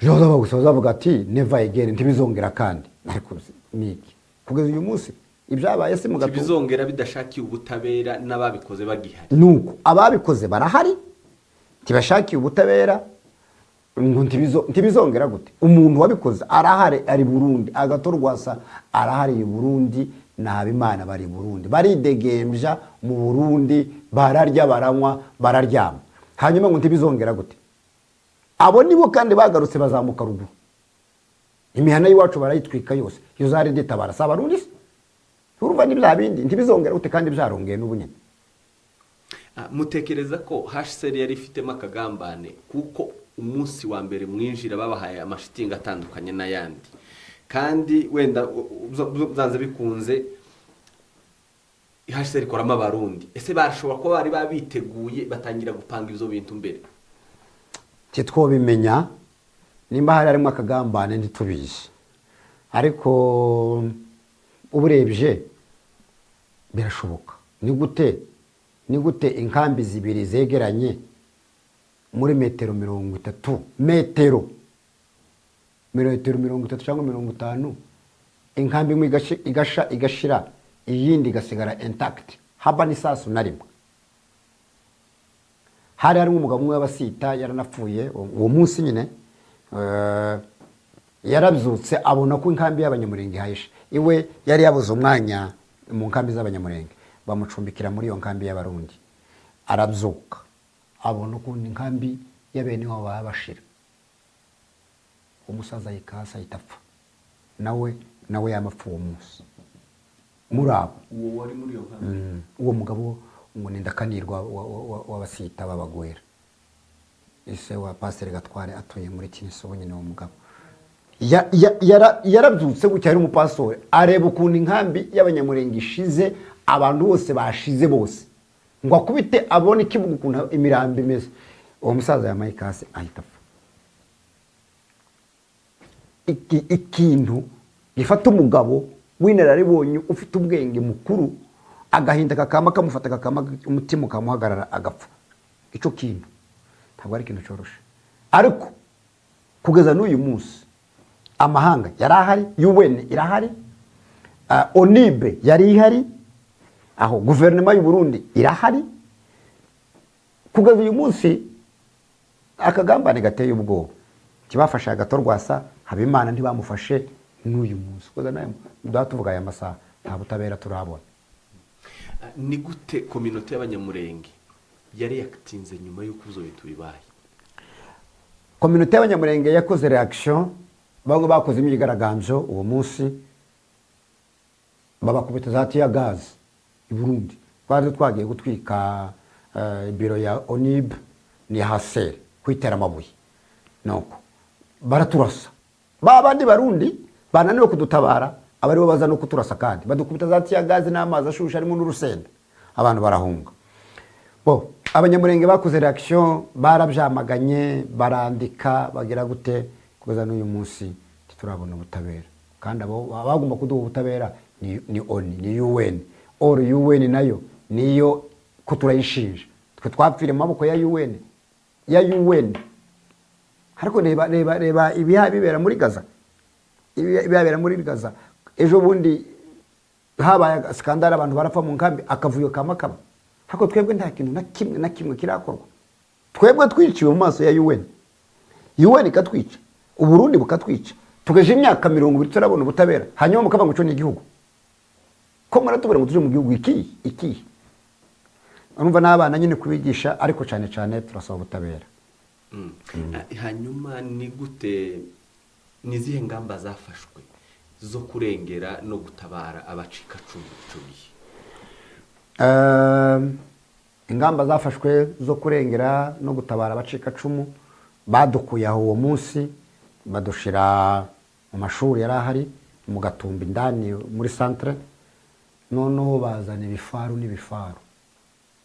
S1: Ejo gusa bazavuga ati: "Never again, ntibizongera." Kandi ariko ni iki kugeza uyu munsi ibyabaye se mu Gatumba?
S2: Ntibizongera bidashakiye ubutabera n'ababikoze bagihari.
S1: Nuko ababikoze barahari, ntibashakiye ubutabera, ngo ntibizongera gute? Umuntu wabikoze arahari, ari Burundi. Agathon Rwasa arahari i Burundi na Habimana bari i Burundi, baridegembya mu Burundi, bararya, baranywa, bararyama. Hanyuma ngo ntibizongera gute? Abo nibo kandi bagarutse bazamuka ruguru, imihana y'iwacu barayitwika yose. Iyo zari ditabara si Abarundi se? Urumva ni bya bindi, ntibizongera gute kandi byarongeye n'ubu nyine.
S2: Mutekereza ko HCR yari ifitemo akagambane, kuko umunsi wa mbere mwinjira babahaye amashitingi atandukanye n'ayandi, kandi wenda byanze bikunze HCR ikoramo Abarundi? Ese bashobora kuba bari babiteguye, batangira gupanga ibyo bintu mbere?
S1: Ntitwobimenya nimba hari harimo akagambane, ntitubizi. Ariko uburebye birashoboka. Ni gute inkambi zibiri zegeranye muri metero 30, metero 30 cyangwa 50, inkambi imwe igasha igashira, iyindi igasigara intact, haba n'isasu na rimwe? Hari harimo umugabo umwe w'Abasita, yaranapfuye uwo munsi nyine. Yarabyutse abona ko inkambi y'Abanyamurenge ihayishe, iwe yari yabuze umwanya mu nkambi z'Abanyamurenge, bamucumbikira muri iyo nkambi y'Abarundi. Arabyuka abona ukuntu inkambi y'abene wabo baba bashira. Umusaza yikasa, ahita apfa nawe yamapfa uwo munsi muri abo.
S2: Uwo wari muri iyo nkambi?
S1: Uwo mugabo ngo ni Ndakanirwa w'Abasita b'Abagwera, ise wa Pasiteri Gatware, atuye muri Kinisobo nyine. Uwo mugabo yarabyutse gutya, ari umupasitori, areba ukuntu inkambi y'Abanyamurenge ishize, abantu bose bashize bose, ngo akubite abone ikibuga ukuntu imirambo imeze. Uwo musaza yamaye ikase, ahita apfa. Ikintu gifata umugabo w'inararibonye, ufite ubwenge, mukuru, agahinda kakama kamufata, kakama umutima ukamuhagarara, agapfa, icyo kintu ntabwo ari ikintu cyoroshe. Ariko kugeza n'uyu munsi amahanga yari ahari, UN irahari, ONUB yari ihari aho, guverinoma y'u Burundi irahari. Kugeza uyu munsi akagambane gateye ubwoba. Kibafashe Agatorwasa, Habimana ntibamufashe n'uyu munsi. Kugeza n'aya duha tuvuga aya masaha, nta butabera turabona.
S2: Ni gute communauté y'Abanyamurenge yari yatinze nyuma y'uko ibyo bintu bibaye?
S1: Communauté y'Abanyamurenge yakoze réaction. Bamwe bakoze imyigaragambyo uwo munsi, babakubita za tear gas i Burundi. Twari twagiye gutwika biro ya ONUB ni HCR, kwitera amabuye, nuko baraturasa. Ba bandi Barundi bananiwe kudutabara, aba aribo baza no kuturasa, kandi badukubita za tear gas n'amazi ashushe arimo n'urusenda, abantu barahunga. Bo Abanyamurenge bakoze réaction, barabyamaganye, barandika, bagira gute. Kugeza n'uyu munsi ntiturabona ubutabera, kandi abo abagomba kuduha ubutabera ni ONU, ni UN. Or UN nayo niyo ko turayishinja, twe twapfire mu maboko ya UN, ya UN. Ariko reba, reba, reba ibiha bibera muri Gaza, ibibera muri Gaza. Ejo bundi habaye scandale, abantu barapfa mu nkambi, akavuyo kama kaba. Ariko twebwe nta kintu na kimwe na kimwe kirakorwa. Twebwe twiciwe mu maso ya UN, UN ikatwica, Uburundi bukatwica, tugeje imyaka 20 turabona ubutabera, hanyuma mukavuga ngo ico ni igihugu. Ko muratubwira ngo tuje mu gihugu ikihe ikihe? Urumva n'abana nyine kubigisha, ariko cyane cyane turasaba ubutabera.
S2: Hanyuma ni gute, ni izihe ngamba zafashwe zo kurengera no gutabara abacikacumu icyo gihe?
S1: Ingamba zafashwe zo kurengera no gutabara abacikacumu, badukuye aho uwo munsi, badushira mu mashuri yari ahari mu Gatumba indani muri centre. Noneho bazana ibifaru n'ibifaru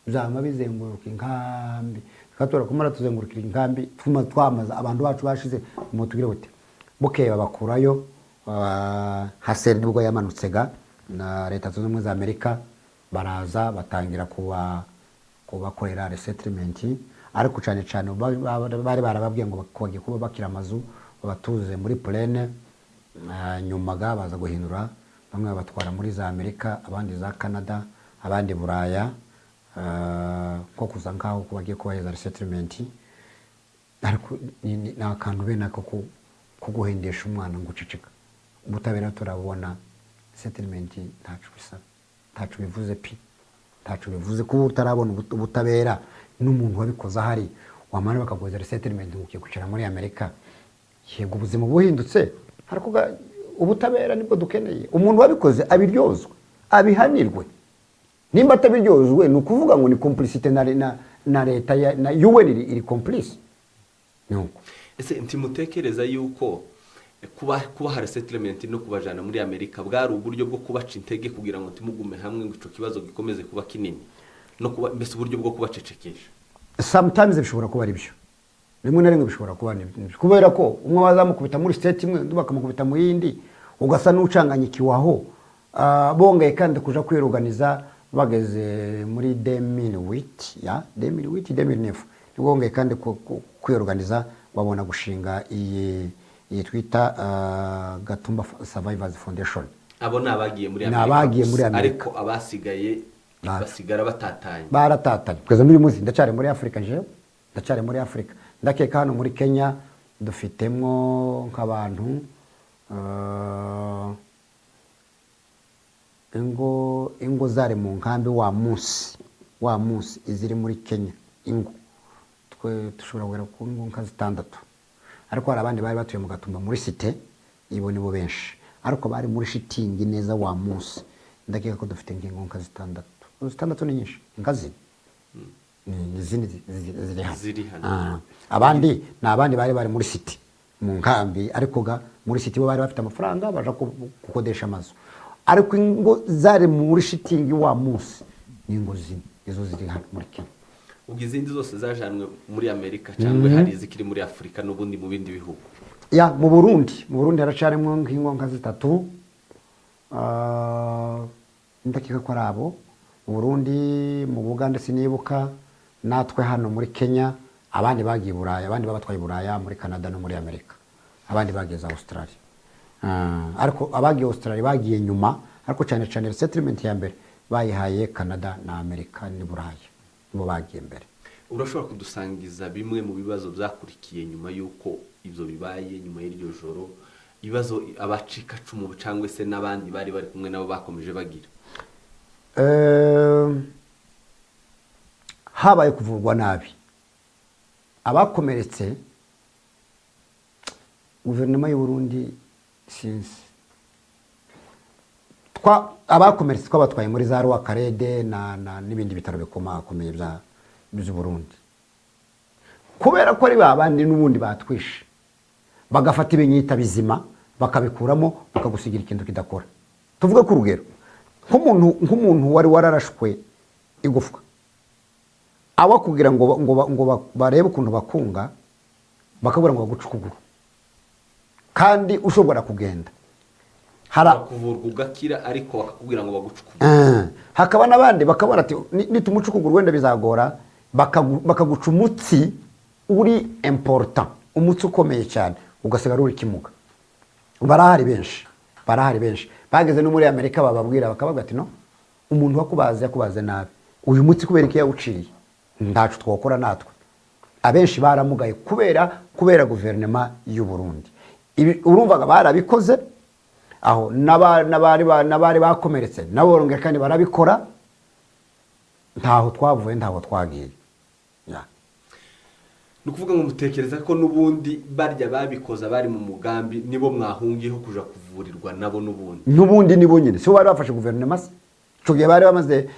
S1: byama bizenguruka inkambi, tukatura kumara tuzengurukira inkambi, tuma twamaza abantu bacu bashize mu tugire bute. Bukeye babakurayo. HCR nibwo yamanutse ga na Leta Zunze Ubumwe za Amerika, baraza batangira kubakorera resettlement. Ariko cyane cyane bari barababwiye ngo bagiye kuba bakira amazu, babatuze muri plaine. Nyuma ga baza guhindura, bamwe babatwara muri za Amerika, abandi za Canada, abandi Buraya, nko kuza nkaho ko bagiye kubaheza resettlement. Ariko ni akantu bene ako ko guhendesha umwana ngo uceceka. Ubutabera turabona, settlement ntacu bisaba, ntacu bivuze pi, ntacu bivuze kuba utarabona ubutabera n'umuntu wabikoze ahari, wamara bakaguheza resettlement ngo ugiye kwicara muri Amerika. Yego, ubuzima buhindutse, ariko ubutabera nibwo dukeneye. Umuntu wabikoze abiryozwe, Abihanirwe. Nimba atabiryozwe, ni ukuvuga ngo ni complicité na leta na UN iri complice. Ni uko.
S2: Ese ntimutekereza yuko kubaha resettlement no kubajana muri Amerika bwari uburyo bwo kubaca intege kugira ngo ntimugume hamwe, ngo ico kibazo gikomeze kuba kinini, no kuba mbese uburyo bwo kubacecekesha?
S1: Sometimes bishobora kuba ari byo, rimwe na rimwe bishobora kuba ari byo, kubera ko umwe bazamukubita muri state imwe, undi bakamukubita mu yindi, ugasa n'ucanganyikiwe aho. Bongeye kandi kuja kwiruganiza bageze muri 2008, ya 2008, 2009, nibwo bongeye kandi kwiruganiza, babona gushinga iyi twita Gatumba Survivors Foundation.
S2: Abo ni abagiye muri
S1: Ni
S2: Amerika
S1: abagiye
S2: gusa,
S1: muri Amerika.
S2: ariko abasigaye basigara batatanye.
S1: Baratatanye kugeza n'uyu munsi. Ndacyari muri Afurika, jewe ndacyari muri Afurika. Ndakeka hano muri Kenya dufitemo nk'abantu ingo zari mu nkambi wa munsi iziri muri Kenya, ingo twe dushobora kugera ku ngo nka zitandatu, ariko hari abandi bari batuye mu Gatumba muri cité, ibo nibo benshi, ariko bari muri shitingi neza wa munsi, ndakeka ko dufite nk'ingo nka zitandatu. Zitandatu ni nyinshi, nka zine ni izindi ziri hano.
S2: Ziri hano.
S1: Abandi ni abandi bari muri cité mu nkambi, ariko ga muri cité bo bari bafite amafaranga, baja gukodesha amazu, ariko ingo zari muri shitingi wa munsi ni ingo zine, izo ziri hano muri Kenya.
S2: Ubwo izindi zose zajanwe muri Amerika, cyangwa hari izikiri muri Afurika n'ubundi mu bindi bihugu?
S1: Ya, mu Burundi haracarimo nk'ingo nka zitatu. Ndakeka ko ari abo mu Burundi, mu Bugande sinibuka, natwe hano muri Kenya. Abandi bagiye i Buraya, abandi babatwaye i Buraya, muri Canada no muri Amerika, abandi bagiye za Australia. Ariko abagiye Australia bagiye nyuma, ariko cyane cyane resettlement ya mbere bayihaye Canada na Amerika n'i Buraya, nibo bagiye mbere.
S2: Urashobora kudusangiza bimwe mu bibazo byakurikiye nyuma y'uko ibyo bibaye, nyuma y'iryo joro, ibibazo abacikacumu cyangwa se n'abandi bari kumwe nabo bakomeje bagira?
S1: Habaye kuvurwa nabi abakomeretse. Guverinoma y'u Burundi, sinzi, abakomeretse twabatwaye muri za Rwakarede na n'ibindi bitaro bikomakomeye by'u Burundi, kubera ko ari ba bandi n'ubundi batwishe, bagafata ibinyita bizima bakabikuramo, bakagusigira ikintu kidakora. Tuvuge ku rugero nk'umuntu wari wararashwe igufwa, aba kugira ngo barebe ukuntu bakunga, bakabura ngo baguce ukuguru kandi ushobora kugenda.
S2: Bakuvurwa ugakira, ariko bakakubwira ngo baguce ukuguru.
S1: Hakaba n'abandi bakabona ati: "Nitumuca ukuguru wenda bizagora," bakaguca umutsi uri important, umutsi ukomeye cyane, ugasigara uri kimuga. Barahari benshi, barahari benshi bageze no muri Amerika, bababwira, bakabaga ati: "No, umuntu wakubaze yakubaze nabi, uyu mutsi kubera iki yawuciye? Ntacu twakora natwe." Abenshi baramugaye kubera guverinoma y'u Burundi. Ibi urumvaga barabikoze aho, n'abari bakomeretse nabo barongera kandi barabikora. Ntaho twavuye, ntaho twagiye. Ya.
S2: Ni ukuvuga ngo mutekereza ko n'ubundi barya babikoza bari mu mugambi, nibo mwahungiyeho kuja kuvurirwa nabo n'ubundi?
S1: N'ubundi nibo nyine, si bo bari bafashe guverinoma se? Icyo gihe bari bamaze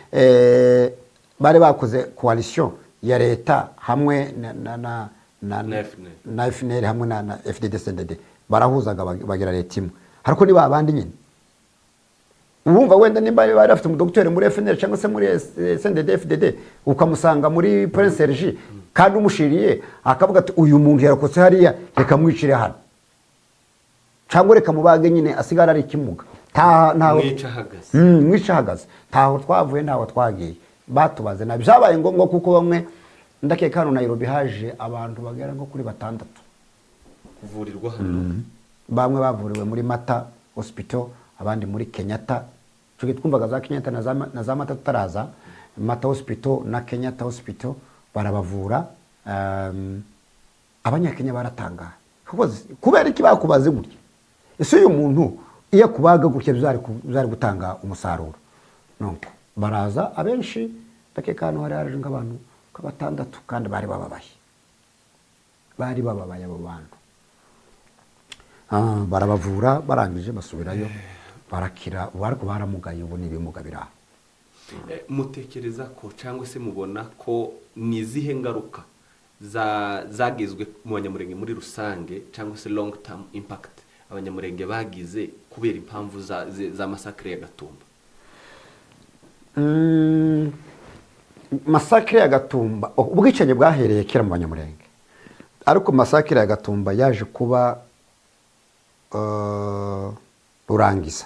S1: bari bakoze coalition ya leta hamwe na
S2: Na FNL.
S1: Na FNL hamwe na FDD CNDD, barahuzaga bagira leta imwe, ariko ni babandi nyine. Urumva wenda nimba bari bafite umudogiteri muri FNL cyangwa se muri CNDD FDD, ukamusanga muri Prince Serge kandi umushiriye, akavuga ati: "Uyu muntu yarakotse hariya, reka mwicire hano, cyangwa reka mubage nyine asigara ari ikimuga."
S2: Mwica ahagaze.
S1: Mwica ahagaze. Ntaho twavuye, ntaho twagiye, batubaze nabi. Byabaye ngombwa kuko bamwe, ndakeka hano Nairobi haje abantu bagera nko kuri batandatu
S2: kuvurirwa hano.
S1: Bamwe bavuriwe muri Mata Hospital, abandi muri Kenyatta. Icyo gihe twumvaga za Kenyatta na za Mata tutaraza. Mata Hospital na Kenyatta Hospital barabavura. Abanyakenya baratangara. Kuko kubera iki bakubaze gutya? Ese uyu muntu iyo akubaga gutya byari gutanga umusaruro? Nuko baraza abenshi, ndakeka hano hari haje nk'abantu nka batandatu, kandi bari bababaye, bari bababaye abo bantu. Barabavura, barangije basubirayo. Barakira ubu, ariko baramugaye, ubu ni ibimuga biri aho.
S2: Mutekereza ko cyangwa se mubona ko ni izihe ngaruka zagizwe mu Banyamurenge muri rusange, cyangwa se long term impact Abanyamurenge bagize kubera impamvu za massacre ya Gatumba?
S1: Massacre ya Gatumba, ubwicanyi bwahereye kera mu Banyamurenge, ariko massacre ya Gatumba yaje kuba rurangiza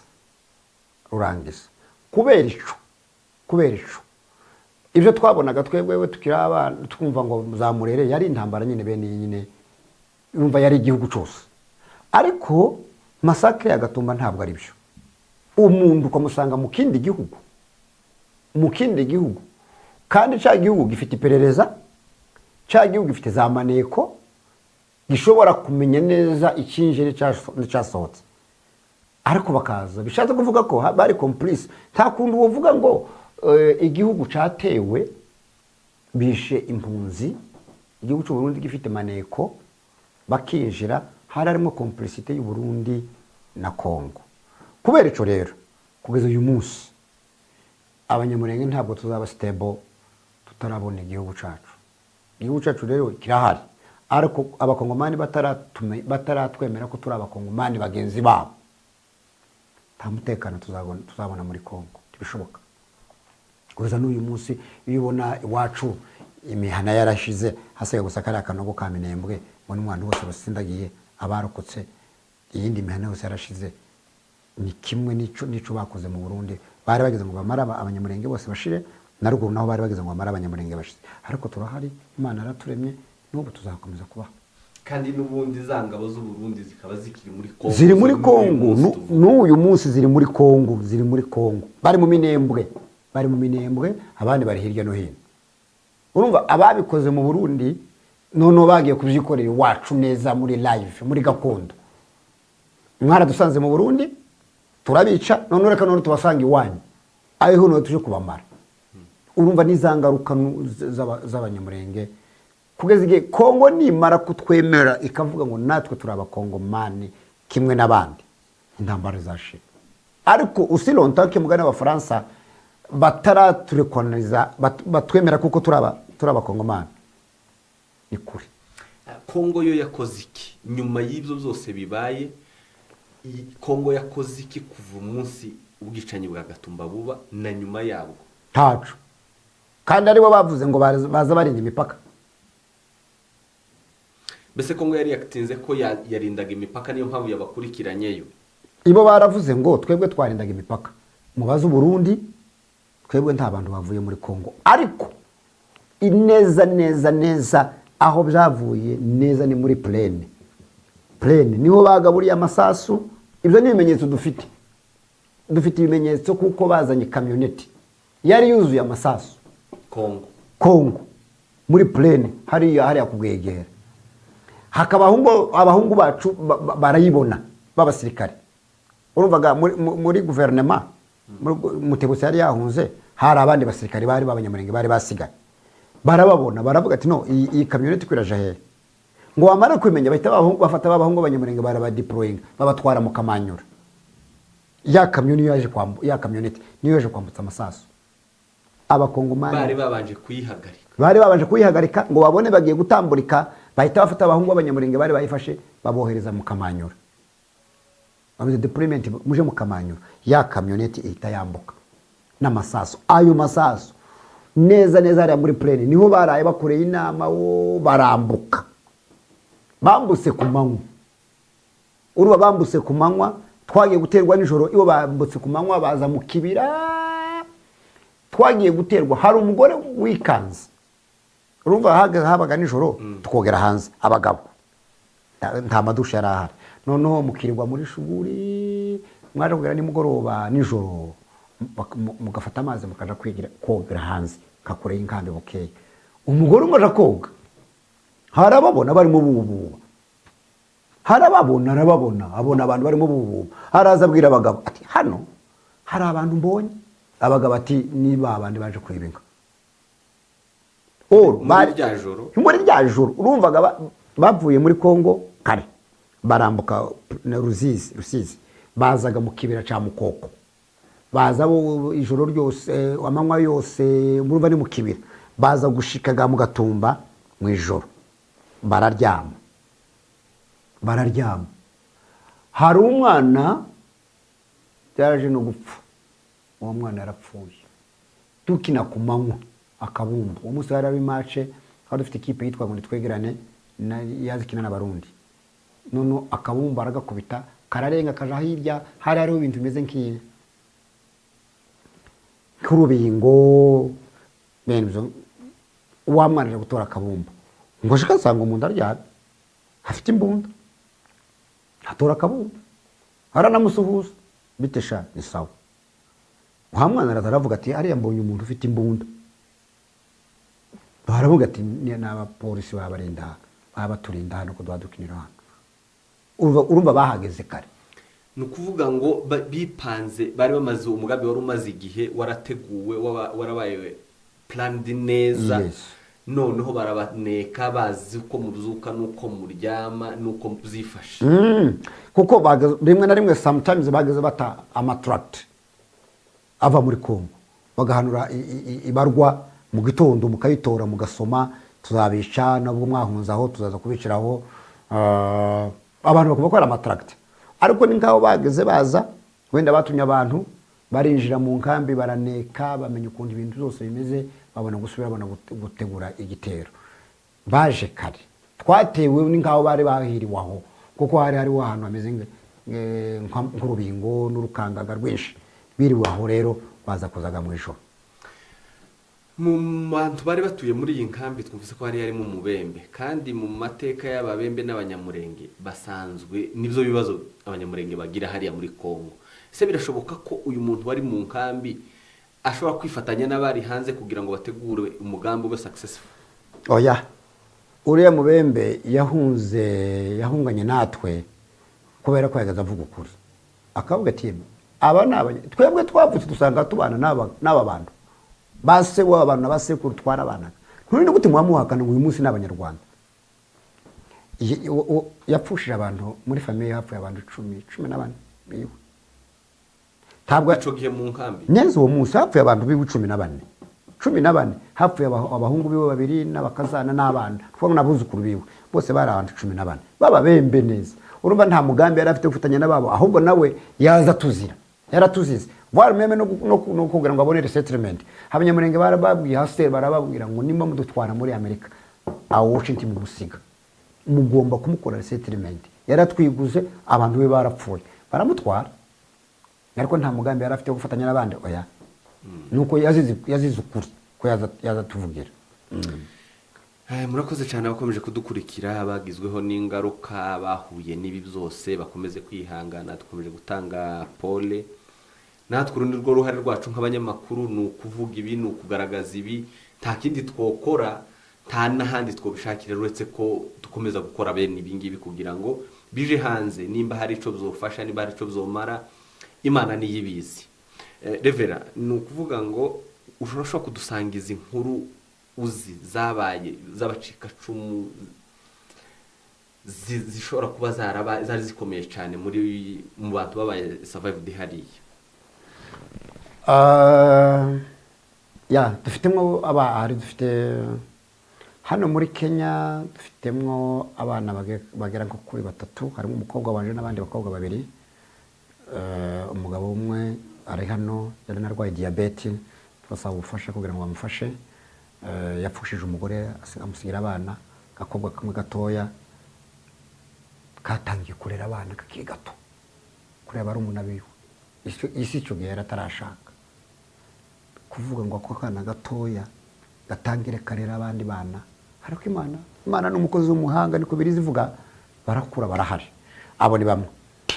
S1: kubera ico ibyo twabonaga twebwe tukiri abana, twumva ngo za Murere yari intambara nyine, bene iyi nyine yumva yari igihugu cyose. Ariko massacre ya Gatumba ntabwo ari byo. Umuntu ukamusanga mu kindi gihugu, kandi cya gihugu gifite iperereza, cya gihugu gifite za maneko, gishobora kumenya neza icyinjiye n'icyasohotse, ariko bakaza. Bishatse kuvuga ko bari complice. Nta kuntu wovuga ngo igihugu cyatewe, bishe impunzi, igihugu cy'u Burundi gifite maneko, bakinjira. Hari harimo complicité y'u Burundi na Congo. Kubera ico rero, kugeza uyu munsi Abanyamurenge ntabwo tuzaba stable tutarabona igihugu cyacu. Igihugu cyacu rero kirahari, ariko Abakongomani bataratwemera ko turi Abakongomani bagenzi babo, nta mutekano tuzabona muri Kongo, ntibishoboka. Kugeza n'uyu munsi, iyo ubona iwacu imihana yarashize, hasigaye gusa kariya kanogo ka Minembwe ngo n'umwana bose basindagiye abarokotse, iyindi mihana yose yarashize. Ni kimwe n'ico bakoze mu Burundi. Bari bageze ngo bamare Abanyamurenge bose bashire, na ruguru naho bari bageze ngo bamare Abanyamurenge bashire. Ariko turahari, Imana yaraturemye, n'ubu tuzakomeza kubaho.
S2: Kandi n'ubundi za ngabo z'u Burundi zikaba zikiri muri Kongo.
S1: Ziri muri
S2: n'uyu
S1: Kongo.
S2: munsi tuvuga.
S1: N'uyu munsi ziri muri Kongo, ziri muri Kongo. Bari mu Minembwe, bari mu Minembwe, abandi bari hirya no hino. Urumva ababikoze mu Burundi noneho bagiye kubyikorera iwacu neza muri live, muri gakondo. Mwaradusanze mu Burundi turabica, none reka none tubasanga iwanyu, aho noneho tuje kubamara. Urumva n'iza ngaruka z'Abanyamurenge kugeza igihe Kongo nimara kutwemera, ikavuga ngo natwe turi Abakongomani kimwe n'abandi, intambara izashira. Ariko aussi longtemps que mugani Abafaransa bataraturekonaliza, batwemera kuko turi Abakongomani, ni kure.
S2: Kongo yo yakoze iki nyuma y'ibyo byose bibaye? Kongo yakoze iki kuva umunsi ubwicanyi bwa Gatumba buba na nyuma yabwo?
S1: Ntaco. Kandi aribo bavuze ngo baza barinda imipaka.
S2: Mbese Kongo yari yatinze ko yarindaga imipaka, niyo mpamvu yabakurikiranyeyo?
S1: Ibo baravuze ngo twebwe twarindaga imipaka, mubaze Uburundi, twebwe nta bantu bavuye muri Kongo. Ariko ineza neza neza aho byavuye neza ni muri plaine. Plaine niho bagaburiye amasasu. Ibyo ni ibimenyetso dufite, dufite ibimenyetso kuko bazanye kamyoneti yari yuzuye amasasu.
S2: Kongo?
S1: Kongo, muri plaine hariya, hariya kubwegera. Hakaba abahungu bacu barayibona b'abasirikare. Urumvaga muri guverinoma, Mutebutsi yari yahunze, hari abandi basirikare bari b'Abanyamurenge bari basigaye, barababona, baravuga ati: "No, iyi kamyoneti kwiraje hehe?" Ngo bamara kubimenya, bahita bafata b'abahungu b'Abanyamurenge, barabadeployinga, babatwara mu Kamanyura. Ya kamyo niyo yaje ya kamyoneti niyo yaje kwambutsa amasasu Abakongomani.
S2: Bari babanje kuyihagarika?
S1: Bari babanje kuyihagarika ngo babone bagiye gutamburika, bahita bafata abahungu b'Abanyamurenge bari bayifashe, babohereza mu Kamanyura. Bavuze deployment, muje mu Kamanyura. Ya kamyoneti ihita yambuka n'amasasu. Ayo masasu neza neza hariya muri plaine niho baraye bakoreye inama wo barambuka. Bambutse ku manywa. Uruba bambutse ku manywa, twagiye guterwa nijoro. Ibo bambutse ku manywa, baza mu kibira. Twagiye guterwa, hari umugore wikanze. Urumva habaga nijoro, tukogera hanze abagabo. Nta madushe yari ahari. Noneho mukirirwa muri shuguri, mwaje kugera nimugoroba nijoro, mugafata amazi mukaja kwigira kogera hanze kakure y'inkambi. Bukeye umugore umwe aja koga, harababona barimo bububa, harababona, arababona, abona abantu barimo bububa. Haraza abwira abagabo ati: "Hano hari abantu mbonye." Abagabo ati: "Niba abandi baje kwiba inka."
S2: Muri rya joro?
S1: Muri rya joro. Urumvaga bavuye muri Kongo kare, barambuka na Rusizi. Bazaga mu kibira cya Mukoko, baza bo ijoro ryose, amanywa yose, murumva ni mu kibira. Baza gushikaga mu Gatumba mu ijoro, bararyama, bararyama. Hari umwana byaraje no gupfa, uwo mwana yarapfuye dukina ku manywa akabumbu. Uwo munsi hari match, twari dufite ikipe yitwa ngo Nitwegerane yazikina n'Abarundi. None akabumbu aragakubita, kararenga, kaja hirya. Hari hariho ibintu bimeze nk'urubingo, bene ibyo. Wa mwana aje gutora akabumbu ngo ashike asanga umuntu aryamye afite imbunda, atora akabumbu, aranamusuhuza: "Bite sha?" "Ni sawa." Wa mwana araza aravuga ati: "Hariya mbonye umuntu ufite imbunda." Baravuga ati: Ni abapolisi babarinda, baba baturinda hano ko dukinira hano." Urumva bahageze kare.
S2: Ni ukuvuga ngo bipanze, bari bamaze umugambi, wari umaze igihe warateguwe, warabaye planned neza.
S1: Yes.
S2: Noneho barabaneka bazi uko mubyuka n'uko muryama n'uko byifashe.
S1: Kuko rimwe na rimwe, sometimes, bageze bata amatract ava muri Congo, bagahanura ibarwa mu gitondo, mukayitora, mugasoma: "Tuzabica nabwo mwahunze aho, tuzaza kubiciraho." Ah, abantu bakumva ko ari amatract, ariko ni nk'aho bageze baza, wenda batumye abantu barinjira mu nkambi, baraneka, bamenya ukuntu ibintu byose bimeze, babona gusubira, babona gutegura igitero. Baje kare, twatewe ni nk'aho bari bahiriwe aho, kuko hari hariho ahantu hameze nk'urubingo n'urukangaga rwinshi. Biriwe aho rero, baza kuzaga mu ijoro.
S2: Mu bantu bari batuye muri iyi nkambi, twumvise ko hari harimo umubembe, kandi mu mateka y'Ababembe n'Abanyamurenge basanzwe nibyo bibazo Abanyamurenge bagira hariya muri Congo. Ese birashoboka ko uyu muntu wari mu nkambi ashobora kwifatanya n'abari hanze kugira ngo bategure umugambi ube successful?
S1: Oya, uriya mubembe yahunze, yahunganye natwe kubera ko yagaze avuga ukuri, akavuga ati: "Aba ni twebwe twavutse dusanga tubana n'aba bantu, ba se w'aba bantu na ba sekuru twarabanaga. None ni gute muba muhakana ngo uyu munsi ni Abanyarwanda?" Yapfushije abantu muri famille, hapfuye abantu 14 biwe. Ntabwo
S2: Ico gihe mu nkambi?
S1: Neza, uwo munsi hapfuye abantu biwe 14, 14. Hapfuye abahungu biwe babiri n'abakazana n'abana, kuvuga n'abuzukuru biwe bose bari abantu 14 b'Ababembe neza. Urumva nta mugambi yari afite gufatanya n'ababo, ahubwo nawe yaza tuzira, yaratuzize, voire même no kugira ngo abone resettlement. Abanyamurenge barababwiye hasi, barababwira ngo: "Nimba mudutwara muri Amerika, awo ntimumusiga, mugomba kumukora resettlement." Yaratwiguze, abantu be barapfuye, baramutwara, ariko nta mugambi yari afite wo gufatanya n'abandi, oya. Nuko yazize ukuri ko yaza tuvugira.
S2: Murakoze cyane abakomeje kudukurikira. Bagizweho n'ingaruka, bahuye n'ibi byose, bakomeze kwihangana. Dukomeje gutanga pole natwe. Urundi rwo ruhare rwacu nk'abanyamakuru ni ukuvuga ibi, ni ukugaragaza ibi. Nta kindi twokora, nta n'ahandi twobishakira uretse ko dukomeza gukora bene ibi ngibi kugira ngo bije hanze. Nimba hari icyo byofasha, nimba hari icyo byomara, Imana niyo ibizi. Reverend, ni ukuvuga ngo ushobora kudusangiza inkuru uzi zabaye z'abacikacumu zishobora kuba zaraba zari zikomeye cyane mu bantu babaye survived hariya?
S1: Ah, ya, dufitemo abahari, dufite hano muri Kenya, dufitemo abana bagera nko kuri batatu. Harimo umukobwa wanje n'abandi bakobwa babiri. Umugabo umwe ari hano, yari narwaye diyabete, turasaba ubufasha kugira ngo bamufashe. Yapfushije umugore, amusigira abana, agakobwa kamwe gatoya katangiye kurera abana kakiri gato, kureba barumuna biwe. Isi icyo gihe yari atarashaka. Kuvuga ngo ako kana gatoya gatangire karera abandi bana, ariko Imana ni umukozi w'umuhanga, niko biri zivuga, barakura, barahari. Abo ni bamwe.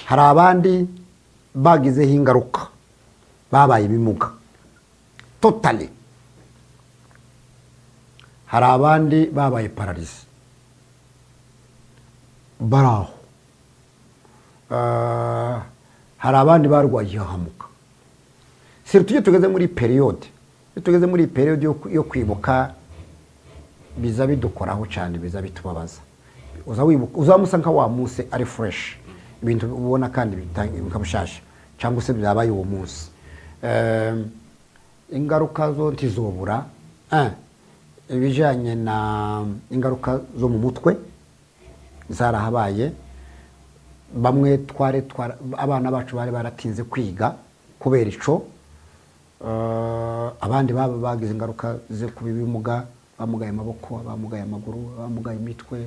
S1: Hari abandi bagizeho ingaruka, babaye ibimuga totally. Hari abandi babaye paralysé, bari aho. Hari abandi barwaye ihahamuka. Surtout iyo tugeze muri période, iyo tugeze muri période yo kwibuka, biza bidukoraho cyane, biza bitubabaza. Uza wibuka, uzamusa nka wa munsi ari fresh. Ibintu ubona kandi nka bushasha cyangwa se byabaye uwo munsi. Ingaruka zo ntizobura. Ibijyanye na ingaruka zo mu mutwe zarahabaye. Bamwe twari abana bacu bari baratinze kwiga kubera ico. Abandi baba bagize ingaruka zo kuba ibimuga, bamugaye amaboko, bamugaye amaguru, bamugaye imitwe.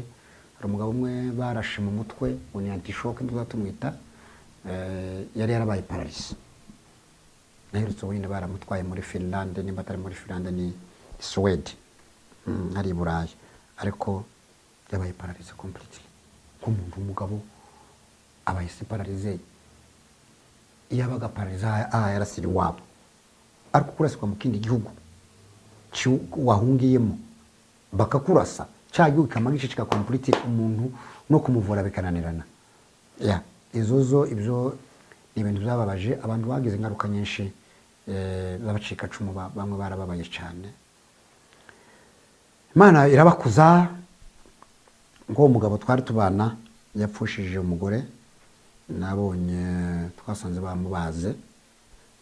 S1: Hari umugabo umwe barashe mu mutwe ngo ni anti-choc nibwo tumwita, yari yarabaye paralysé. Naherutse ubu nyine baramutwaye muri Finland, nimba atari muri Finland ni Suwede, ari i Burayi, ariko yabaye paralysé completely nk'umuntu w'umugabo abaye se paralysé. Iyo abaga paralysé aha yarasira iwabo, ariko kurasirwa mu kindi gihugu wahungiyemo bakakurasa, cya gihugu kikama giceceka completely, umuntu no kumuvura bikananirana. Ya, izo zo ibyo ni ibintu byababaje abantu, bagize ingaruka nyinshi, b'abacikacumu bamwe barababaye cyane. Imana irabakuza. Nk'uwo mugabo twari tubana yapfushije umugore, nabonye twasanze bamubaze,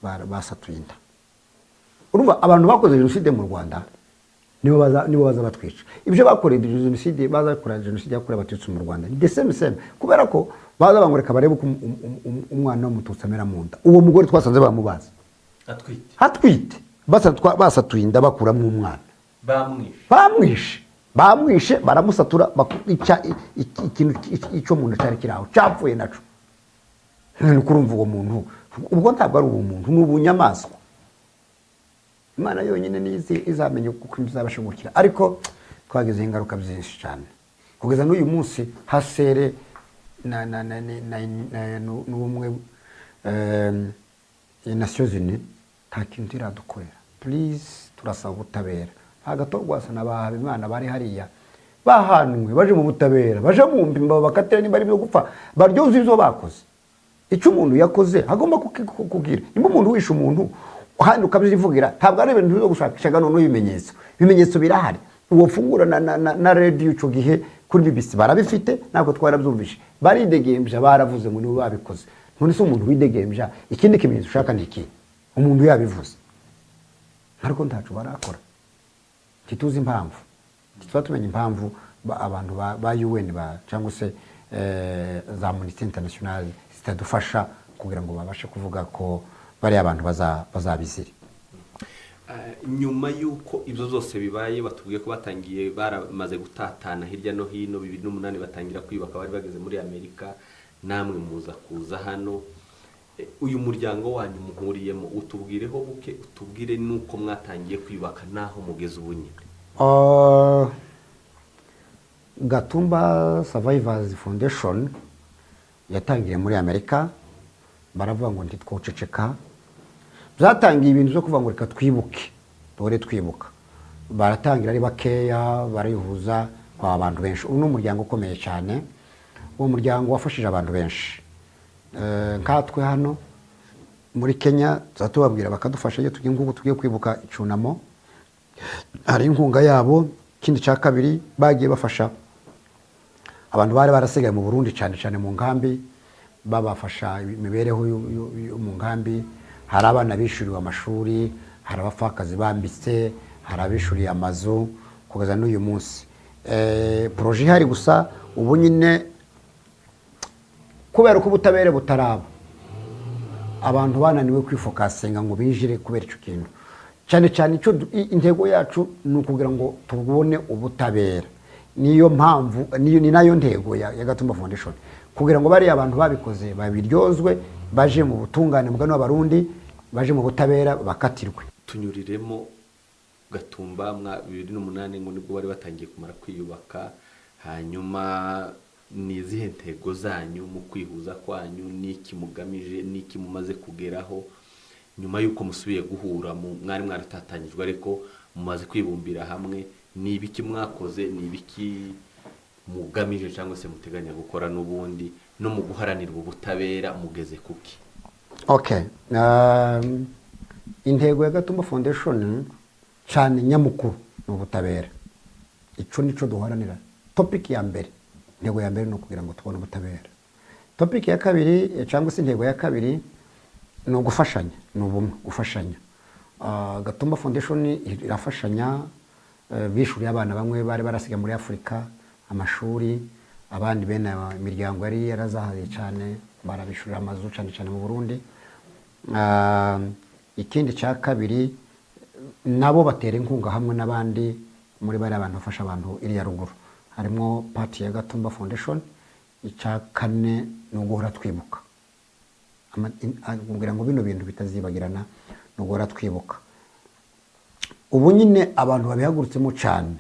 S1: basatuye inda. Urumva abantu bakoze jenoside mu Rwanda nibo baza batwica. Ibyo bakoreye jenoside, baza bakora jenoside yakorewe Abatutsi mu Rwanda, ni the same same, kubera ko baza bangoreka reka barebe uko umwana w'Umututsi amera mu nda. Uwo mugore twasanze bamubaze
S2: Atwite?
S1: Atwite. Basatuye inda, bakuramo umwana.
S2: Bamwishe?
S1: Bamwishe, bamwishe, baramusatura, ikintu icyo mu nda cyari kiri aho cyapfuye naco. None kurumva uwo muntu, ubwo ntabwo ari ubumuntu, ni ubunyamaswa. Imana yonyine niyo izamenya uko izabasha gukira, ariko twagize ingaruka byinshi cyane kugeza n'uyu munsi. Hasere na n'ubumwe, Nations Unies nta kintu iradukorera. Please, turasaba ubutabera. Agatorwasa na ba Habimana bari hariya bahanwe, baje mu butabera, baje mu mpimba, bakatira nimba ari ibyo gupfa, baryoze ibyo bakoze. Icyo umuntu yakoze agomba kukubwira. Nimba umuntu wishe umuntu handi ukabyivugira, ntabwo ari ibintu byo gushakisha noneho ibimenyetso. Ibimenyetso birahari. Uwo fungura na radio ico gihe kuri BBC barabifite, ntabwo twarabyumvishe. Baridegembya, baravuze ngo nibo babikoze. None se umuntu widegembya, ikindi kimenyetso ushaka ni iki? Umuntu yabivuze, ariko ntaco barakora. Ntituzi impamvu, ntituba tumenya impamvu abantu ba UN cyangwa se za Amnesty International zitadufasha kugira ngo babashe kuvuga ko bariya abantu bazabizira.
S2: Nyuma y'uko ibyo byose bibaye, batubwiye ko batangiye baramaze gutatana hirya no hino, 2008 batangira kwiyubaka, bari bageze muri Amerika, namwe muza kuza hano. Uyu muryango wanyu muhuriyemo, utubwireho buke, utubwire n'uko mwatangiye kwiyubaka n'aho mugeze ubu nyine.
S1: Gatumba Survivors Foundation yatangiriye muri Amerika. Baravuga ngo ntitwoceceka. Byatangiye ibintu byo kuvuga ngo reka twibuke, duhore twibuka. Baratangira ari bakeya, barihuza kwa abantu benshi. Ubu ni umuryango ukomeye cyane. Uwo muryango wafashije abantu benshi. Nkatwe hano muri Kenya tuza tubabwira bakadufasha. Iyo tugiye, nk'ubu tugiye kwibuka icyunamo, hari inkunga yabo. Ikindi cya kabiri, bagiye bafasha abantu bari barasigaye mu Burundi, cyane cyane mu nkambi, babafasha imibereho yo mu nkambi. Hari abana bishyuriwe amashuri, hari abapfakazi bambitse, hari abishyuriye amazu kugeza n'uyu munsi. Projet ihari gusa ubu nyine, kubera ko ubutabera butaraba, abantu bananiwe kwifokasinga ngo binjire kubera icyo kintu. Cyane cyane icyo intego yacu ni ukugira ngo tubone ubutabera. Niyo mpamvu niyo ni nayo ntego ya Gatumba Foundation, kugira ngo bariya abantu babikoze babiryozwe, baje mu butungane, mugani w'Abarundi, baje mu butabera bakatirwe.
S2: Tunyuriremo Gatumba mwa 2008, ngo nibwo bari batangiye kumara kwiyubaka. Hanyuma ni izihe ntego zanyu mu kwihuza kwanyu? N'iki mugamije? N'iki mumaze kugeraho nyuma y'uko musubiye guhura? Mwari mwaratatanyijwe ariko mumaze kwibumbira hamwe, ni ibiki mwakoze? Ni ibiki mugamije cyangwa se muteganya gukora n'ubundi no mu guharanira ubu butabera? Mugeze kuki?
S1: Okay. Intego ya Gatumba Foundation cyane nyamukuru ni ubutabera. Ico nico duharanira. Topic ya mbere, intego ya mbere ni ukugira ngo tubone ubutabera. Topic ya kabiri, cyangwa se intego ya kabiri, ni ugufashanya, ni ubumwe, gufashanya. Gatumba Foundation irafashanya, bishuriye abana bamwe bari barasiga muri Afurika amashuri, abandi bene imiryango yari yarazahaye cyane barabishurira amazu, cyane cyane mu Burundi. Ikindi cya kabiri, nabo batera inkunga hamwe n'abandi muri bariya bantu bafasha abantu iriya ruguru, harimo part ya Gatumba Foundation. Icya kane ni uguhora twibuka. Kugira ngo bino bintu bitazibagirana, ni uguhora twibuka. Ubu nyine abantu babihagurutsemo cyane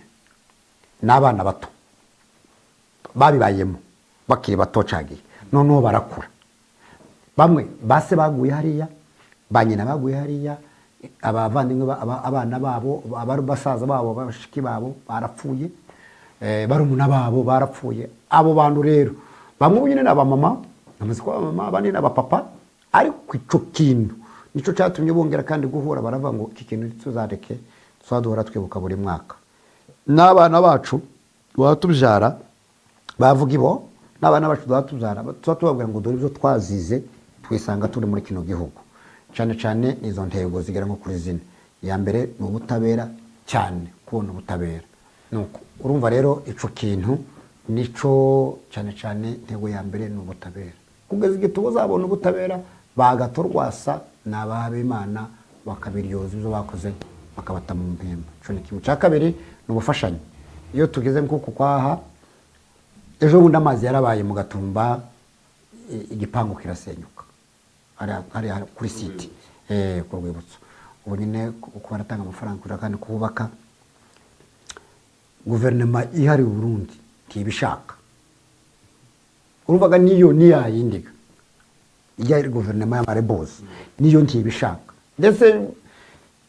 S1: ni abana bato babibayemo bakiri bato, cagiye noneho barakura. Bamwe base baguye hariya, ba nyina baguye hariya, abavandimwe, abana babo, basaza babo, bashiki babo barapfuye, barumuna babo barapfuye. Abo bantu rero bamwe ubu nyine ni abamama, bamaze kuba abamama, abandi ni abapapa, ariko icyo kintu nicyo cyatumye bongera kandi guhura, baravuga ngo iki kintu tuzareke, tuzaduhora twibuka buri mwaka, n'abana bacu tubyara bavuga ibo, n'abana bacu tuba tubyara tuba tubabwira ngo dore ibyo twazize twisanga turi muri kino gihugu. Cyane cyane izo ntego zigera nko kuri zine. Iya mbere ni ubutabera, cyane kubona ubutabera. Nuko urumva rero ico kintu nico cyane cyane, intego ya mbere ni ubutabera. Kugeza igihe tuzabona ubutabera, bagatorwasa ni ab'Imana bakabiryoza ibyo bakoze, bakabata mu mpemba. Ico ni kimwe. Cya kabiri ni ubufashanyo. Iyo tugeze nk'uku kwaha, ejo bundi amazi yarabaye mu Gatumba, igipangu kirasenyuka hariya kuri site, ku rwibutso. Ubu nyine uko baratanga amafaranga kugira kandi kuhubaka, guverinoma ihari u Burundi ntibishaka. Urumvaga niyo niyayindiga ijya guverinoma y'amarebozi niyo ntibishaka. Ndetse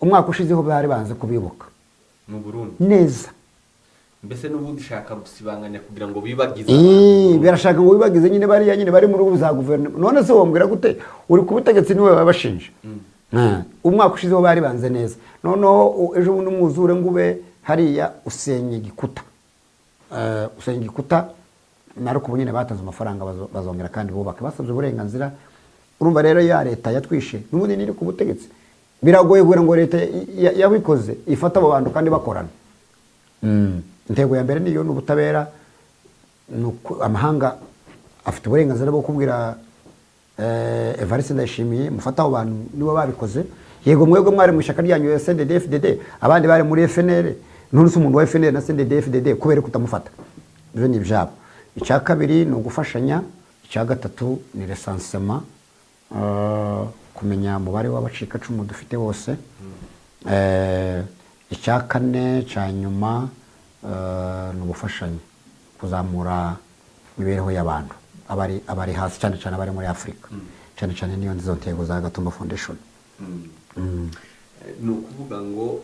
S1: umwaka ushizeho bari banze kubibuka.
S2: Mu Burundi?
S1: Neza.
S2: Mbese n'ubundi ishaka gusibanganya kugira ngo bibagize abantu.
S1: Birashaka ngo bibagize nyine bariya nyine bari muri za guverinoma. None se wambwira gute uri ku butegetsi niwe babashinja? Umwaka ushizeho bari banze neza. Noneho ejo bundi umwuzure ngube hariya usenya igikuta. Usenya igikuta, ariko ubu nyine batanze amafaranga, bazongera kandi bubake, basabye uburenganzira. Urumva rero ya leta yatwishe n'ubundi niri ku butegetsi. Biragoye kugira ngo leta yabikoze ifate abo bantu kandi bakorana. Intego ya mbere niyo, ni ubutabera. Ni amahanga afite uburenganzira bwo kubwira Evariste Ndayishimiye: mufate abo bantu nibo babikoze. Yego, mwebwe mwari mu ishyaka ryanyu ya CNDD FDD, abandi bari muri FNL. None se umuntu wa FNL na CNDD FDD kubera kutamufata? Ibyo ni ibyabo. Icya kabiri ni ugufashanya. Icya gatatu ni recensement, kumenya umubare w'abacikacumu dufite bose. Icya kane cya nyuma, ni ubufashanyo, kuzamura imibereho y'abantu abari hasi, cyane cyane abari muri Afurika. Cyane cyane niyo nizo ntego za Gatumba Foundation.
S2: Ni ukuvuga ngo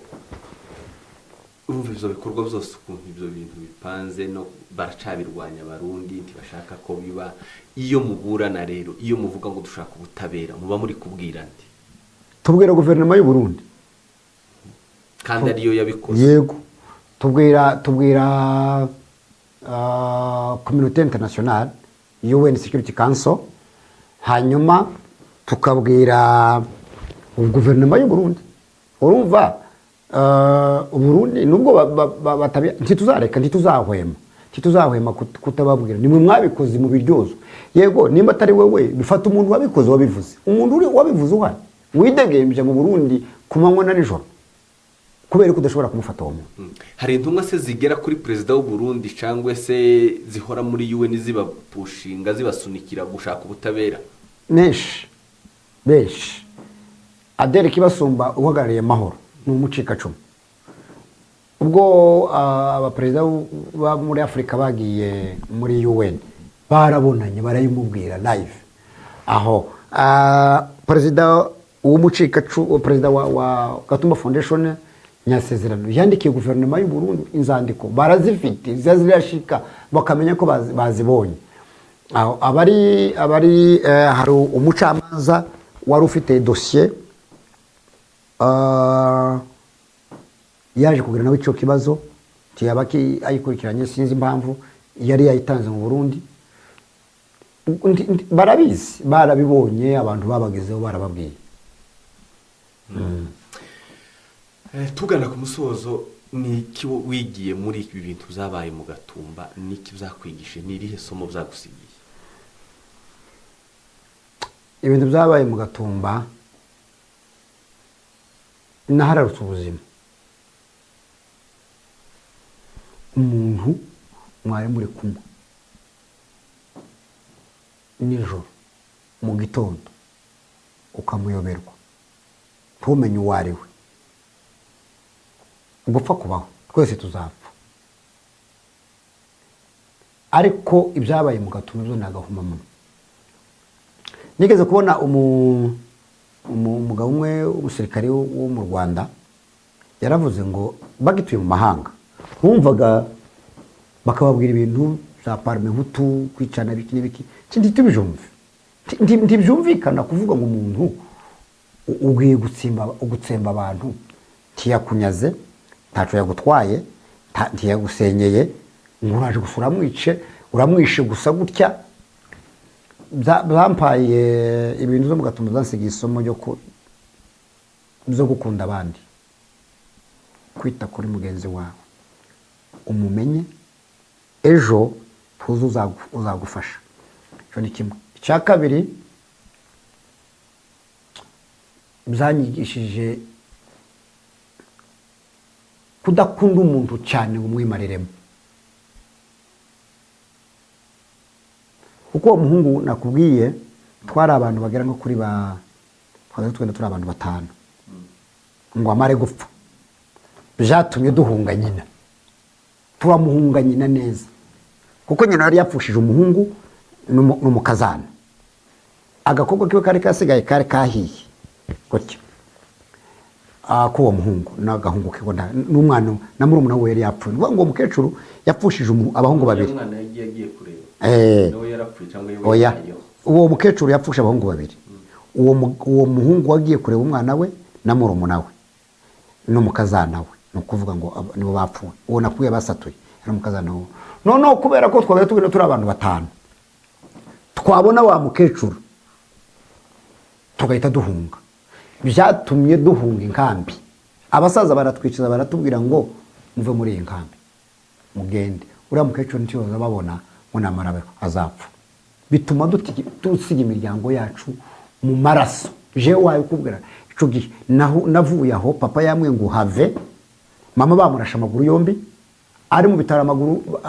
S2: urumva ibyo bikorwa byose, ukuntu ibyo bintu bipanze, no baracabirwanya, Abarundi ntibashaka ko biba. Iyo muburana rero, iyo muvuga ngo dushaka ubutabera, muba muri kubwira nde?
S1: Tubwira guverinoma y'u Burundi.
S2: Kandi ariyo yabikoze?
S1: Yego, tubwira communauté internationale, UN Security Council, hanyuma tukabwira guverinoma y'u Burundi. Urumva Uburundi nubwo ntituzareka, ntituzahwema kutababwira: nimwe mwabikoze, mu biryozo. Yego, nimba atari wewe, bifata umuntu wabikoze, wabivuze, umuntu uri wabivuze uhari widegembye mu Burundi ku manywa na nijoro, kubera ko udashobora kumufata uwo muntu.
S2: Hari intumwa se zigera kuri perezida w'u Burundi cyangwa se zihora muri UN zibapushinga, zibasunikira gushaka ubutabera?
S1: Benshi, benshi. Adele Kibasumba uhagarariye Mahoro ni umucikacumu. Ubwo abaperezida bo muri Afurika bagiye muri UN, barabonanye, barayimubwira live aho. Perezida w'umucikacumu, perezida wa Gatumba Foundation Nyasezerano, yandikiye guverinoma y'u Burundi inzandiko, barazifite, ziba zirashika bakamenya ko bazibonye. Aho abari hari umucamanza wari ufite dosiye, yaje kugira nawe icyo kibazo, ntiyaba ayikurikiranye, sinzi impamvu yari yayitanze mu Burundi. Barabizi, barabibonye, abantu babagezeho barababwiye.
S2: Tugana ku musozo, ni iki wigiye muri ibi bintu byabaye mu Gatumba? Ni iki byakwigishije? Ni irihe somo byagusigiye?
S1: Ibintu byabaye mu Gatumba, nahararutse ubuzima. Umuntu mwari muri kumwe nijoro, mu gitondo ukamuyoberwa, ntumenye uwo ari we. Gupfa kubaho, twese tuzapfa, ariko ibyabaye mu Gatumba byo ni agahomamunwa. Nigeze kubona umugabo umwe w'umusirikare wo mu Rwanda, yaravuze ngo bagituye mu mahanga bumvaga bakababwira ibintu bya Parmehutu, kwicana, biki n'ibiki. Ntitubyumve. Ntibyumvikana kuvuga ngo umuntu ugiye gutsemba abantu, ntiyakunyaze, ntaco yagutwaye, ntiyagusenyeye, ngo uraje gusa uramwice, uramwishe gusa gutya. Byampaye ibintu byo mu Gatumba, byansigiye isomo ryo gukunda abandi, kwita kuri mugenzi wawe, umumenye, ejo tuzi uzagufasha. Icyo ni kimwe. Icya kabiri, byanyigishije kudakunda umuntu cyane ngo umwimariremo, kuko uwo muhungu nakubwiye twari abantu bagera nko kuri ba twari twenda turi abantu batanu, ngo amare gupfa byatumye duhunga nyina, turamuhunga nyina neza, kuko nyina yari yapfushije umuhungu n'umukazana, agakobwa kiwe kari kasigaye kari kahiye gutya k'uwo muhungu n'agahungu ke, n'umwana na murumuna we yari yapfuye. Ni ukuvuga ngo uwo mukecuru yapfushije abahungu babiri.
S2: Umwana yagiye agiye kureba nawe yarapfuye cyangwa yewe
S1: Oya.
S2: yabayeho?
S1: Uwo mukecuru yapfushe abahungu babiri, uwo muhungu wagiye kureba umwana we na murumuna we n'umukazana we, ni ukuvuga ngo nibo bapfuye. Uwo nakubwiye basatuye yari umukazana we. Noneho kubera ko twabaye tugenda turi abantu batanu, twabona wa mukecuru tugahita duhunga. Byatumye duhunga inkambi. Abasaza baratwicaza, baratubwira ngo muve muri iyi nkambi mugende, uriya mukecuru ntiyoza babona ngo namara azapfa. Bituma dusiga imiryango yacu mu maraso. Jewe wabikubwira ico gihe navuye aho papa yamwe ngo have mama bamurashe amaguru yombi, ari mu bitaro amaguru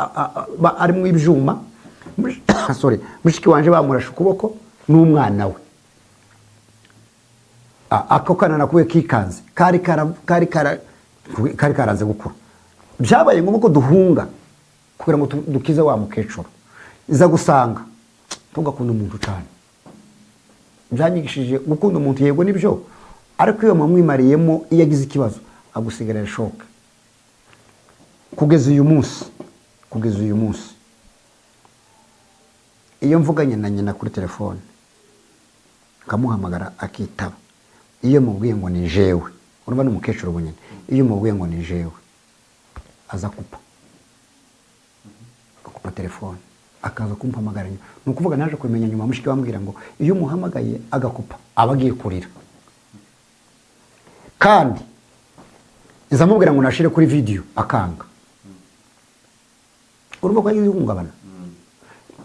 S1: ari mu ibyuma. Sorry, mushiki wanje bamurashe ukuboko n'umwana we. Ako kana nakuye kikanze, kari karanze gukura. Byabaye ngombwa ko duhunga kugira ngo dukize wa mukecuru. Iza gusanga tugakunda umuntu cyane, byanyigishije gukunda umuntu, yego nibyo, ariko iyo mwamwimariyemo, iyo agize ikibazo agusigarira shoke. Kugeza uyu munsi iyo mvuganye na nyina kuri telefone nkamuhamagara akitaba, iyo mubwiye ngo ni jewe, urumva ni umukecuru bunyine, iyo mubwiye ngo ni jewe aza kupa, akupa telefone akaza kumpamagara nyuma. Ni ukuvuga naje kubimenya nyuma, mushiki bambwira ngo iyo umuhamagaye agakupa aba agiye kurira, kandi nzamubwira ngo nashire kuri video akanga. Urumva ko yagize ihungabana.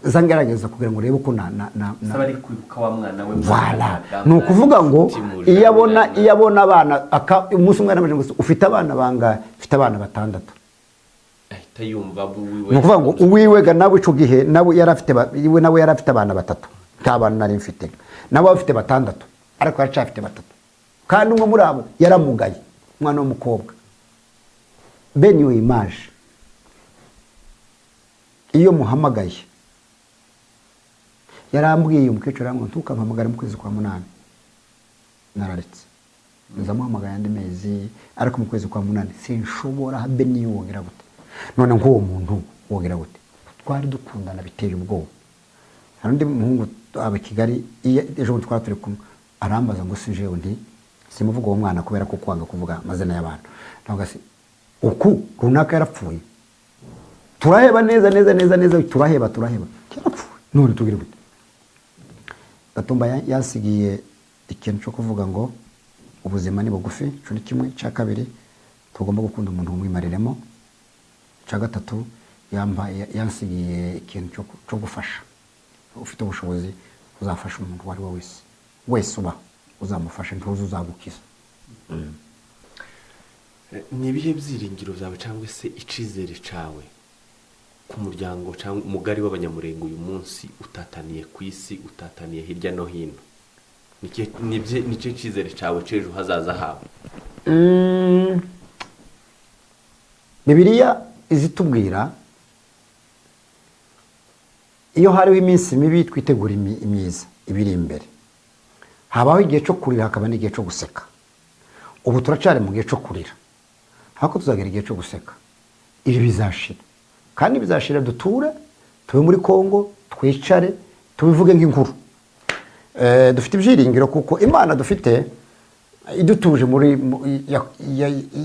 S1: Nza ngerageza kugira ngo urebe uko na
S2: Saba ari kwibuka wa mwana we.
S1: Voilà. Ni ukuvuga ngo iyo abona abana, umunsi umwe yaramaje ngo ufite abana bangahe? Mfite abana batandatu.
S2: Ahita yumva uwiwe.
S1: Ni ukuvuga ngo uwiwe ga nawe ico gihe nawe yari afite iwe nawe yari afite abana batatu, nta bana nari mfite, nawe afite batandatu, ariko yaracafite batatu, kandi umwe muri abo yaramugaye, umwana w'umukobwa. Bene iyo image iyo muhamagaye, yarambwiye umukecuru, arambwira ngo ntukampamagare mu kwezi kwa munani. Nararetse, nzamuhamagaye andi mezi, ariko mu kwezi kwa munani sinshobora habe niyo wongera gute. None nk'uwo muntu wongera gute? Twari dukundana biteye ubwoba. Hari undi muhungu aba i Kigali, iyo ejo bundi twari turi kumwe arambaza ngo si jewe, nti simuvuga uwo mwana kubera ko kwanga kuvuga amazina y'abantu. Ndavuga se uku runaka yarapfuye, turaheba neza neza neza neza, turaheba turaheba, yarapfuye, none tugire gute? Gatumba yansigiye ikintu cyo kuvuga ngo ubuzima ni bugufi. Icyo ni kimwe. Icya kabiri, tugomba gukunda umuntu umwimariremo. Icya gatatu, yansigiye ikintu cyo gufasha. Ufite ubushobozi, uzafasha umuntu uwo ari we wese uba uzamufasha, ntuzi uzagukiza.
S2: Ni ibihe byiringiro byawe cyangwa se icyizere cyawe ku muryango cyangwa umugari w'Abanyamurenge uyu munsi utataniye ku isi, utataniye hirya no hino? Ni ikihe cyizere cyawe cy'ejo hazaza hawe?
S1: Bibiliya izitubwira iyo hariho iminsi mibi twitegura imyiza ibiri imbere. Habaho igihe cyo kurira, hakaba n'igihe cyo guseka. Ubu turacyari mu gihe cyo kurira, ariko tuzagera igihe cyo guseka. Ibi bizashira, kandi bizashira duture, tube muri Kongo, twicare tubivuge nk'inkuru. Dufite ibyiringiro kuko Imana dufite idutuje muri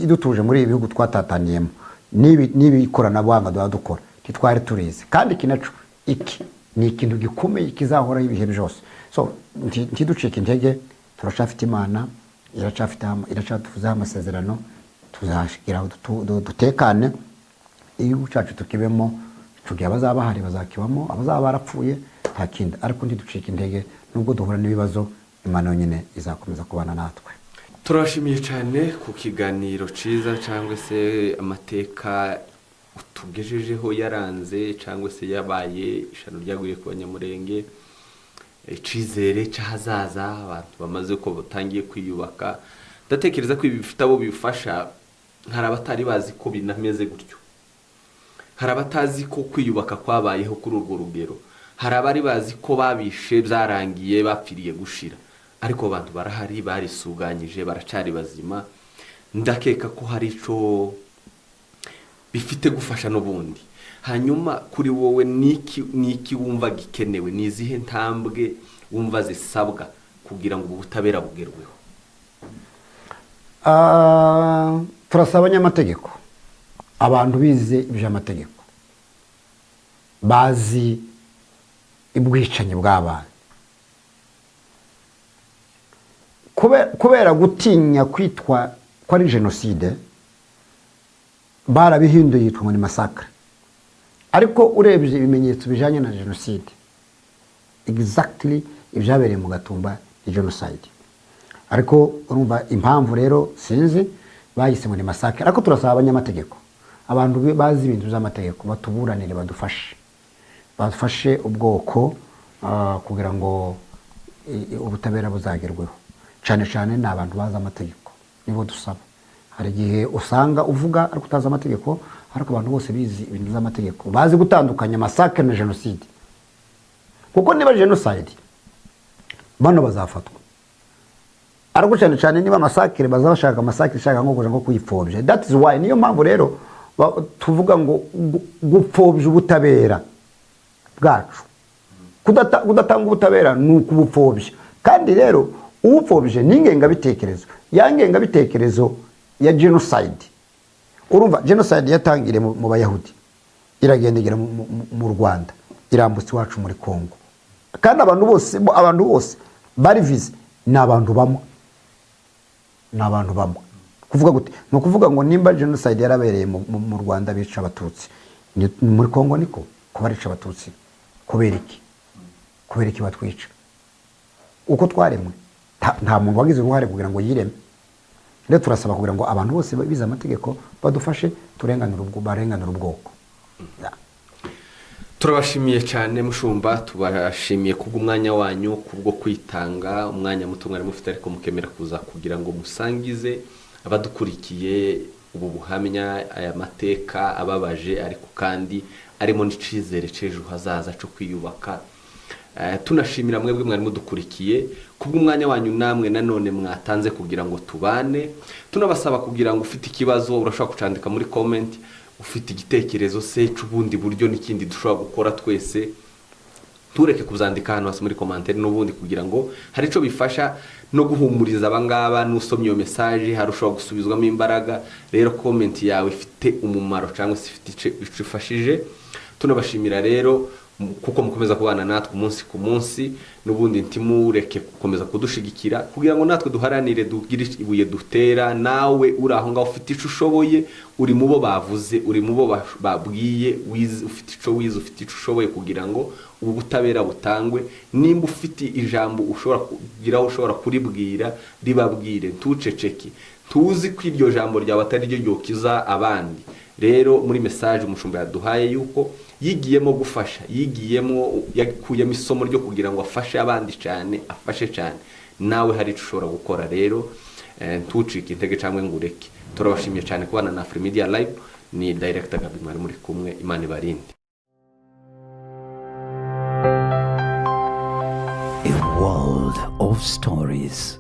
S1: idutuje muri ibi bihugu twatataniyemo, n'ibi ikoranabuhanga duha dukora ntitwari turizi. Kandi iki naco, iki ni ikintu gikomeye kizahoraho ibihe byose. So ntiducike intege, turacyafite Imana, iracyatuvuzeho amasezerano. Tuzagira aho dutekane, igihugu cyacu tukibemo. Icyo gihe abazaba bahari bazakibamo, abazaba barapfuye nta kindi. Ariko ntiducike intege, nubwo duhura n'ibibazo, Imana yonyine izakomeza kubana natwe.
S2: Turabashimiye cyane ku kiganiro cyiza cyangwa se amateka utugejejeho yaranze cyangwa se yabaye ishano ryaguye ku Banyamurenge, icyizere cy'ahazaza, abantu bamaze ko batangiye kwiyubaka. Ndatekereza ko ibi bifite abo bifasha. Hari abatari bazi ko binameze gutyo, hari abatazi ko kwiyubaka kwabayeho kuri urwo rugero, hari abari bazi ko babishe byarangiye, bapfiriye gushira, ariko abantu barahari, barisuganyije, baracari bazima. Ndakeka ko hari icyo bifite gufasha n'ubundi. Hanyuma kuri wowe, niki wumva gikenewe? Ni izihe ntambwe wumva zisabwa kugira ngo ubu butabera bugerweho?
S1: Turasaba abanyamategeko, abantu bize iby'amategeko, bazi ubwicanyi bw'abana. Kubera gutinya kwitwa ko ari jenoside, barabihinduye yitwa ngo ni massacre. Ariko urebye ibimenyetso bijyanye na jenoside, exactly ibyabereye mu Gatumba ni genocide. Ariko urumva impamvu rero sinzi bahise ngo ni massacre. Ariko turasaba abanyamategeko, abantu bazi ibintu by'amategeko, batuburanire, badufashe ubwoko, kugira ngo ubutabera buzagerweho. Cyane cyane ni abantu bazi amategeko nibo dusaba. Hari igihe usanga uvuga ariko utazi amategeko, ariko abantu bose bizi ibintu by'amategeko bazi gutandukanya massacre na jenoside, kuko niba jenoside bano bazafatwa, ariko cyane cyane niba massacre, baza bashaka massacre, ishaka nko kuja nko kuyipfobya. That is why, niyo mpamvu rero tuvuga ngo gupfobya ubutabera bwacu. Kudatanga ubutabera ni ukubupfobya. Kandi rero uwupfobye ni ingengabitekerezo, ya ngengabitekerezo ya genocide. Urumva genocide yatangiriye mu Bayahudi, iragenda igera mu Rwanda, irambutse iwacu muri Congo. Kandi abantu bose bari vize ni abantu bamwe, ni abantu bamwe. Kuvuga gute? Ni ukuvuga ngo nimba genocide yarabereye mu Rwanda bica Abatutsi, ni muri Congo niko kuba barica Abatutsi. Kubera iki? Kubera iki batwica uko twaremwe? Nta muntu wagize uruhare kugira ngo yireme. Rero turasaba kugira ngo abantu bose bize amategeko badufashe turenganure barenganure ubwoko. Yeah.
S2: Turabashimiye cyane mushumba, tubashimiye kubw'umwanya wanyu, kubwo kwitanga umwanya muto mwari mufite ariko mukemera kuza kugira ngo musangize abadukurikiye ubu buhamya, aya mateka ababaje ariko kandi arimo n'icyizere cy'ejo hazaza cyo kwiyubaka. Tunashimira mwebwe mwari mudukurikiye kubw'umwanya wanyu namwe nanone mwatanze kugira ngo tubane. Tunabasaba kugira ngo ufite ikibazo urashobora kucandika muri comment, ufite igitekerezo se cy'ubundi buryo n'ikindi dushobora gukora twese, ntureke kuzandika hano hasi muri commentaire n'ubundi, kugira ngo hari icyo bifasha no guhumuriza abangaba. N'usomye iyo message hari ushobora gusubizwamo imbaraga. Rero comment yawe ifite umumaro cyangwa se ifite icyo ifashije. Tunabashimira rero. Kuko mukomeza kubana natwe umunsi ku munsi, n'ubundi ntimureke gukomeza kudushigikira kugira ngo natwe duharanire, dugire ibuye dutera. Nawe uri aho ngaho ufite icyo ushoboye, uri mu bo bavuze, uri mu bo babwiye, wize, ufite icyo wize, ufite icyo ushoboye kugira ngo ubu butabera butangwe. Nimba ufite ijambo ushobora kugira aho ushobora kuribwira, ribabwire, ntuceceke. Tuzi ko iryo jambo ryawe atari ryo ryokiza abandi. Rero muri message umushumba yaduhaye yuko yigiyemo gufasha, yigiyemo, yakuyemo isomo ryo kugira ngo afashe abandi cyane, afashe cyane. Nawe hari icyo ushobora gukora. Rero ntucike intege cyangwa ngo ureke. Turabashimiye cyane kubana na Afrimedia Live. Ni Director Gabi mwari muri kumwe. Imana ibarinde.
S3: A world of stories.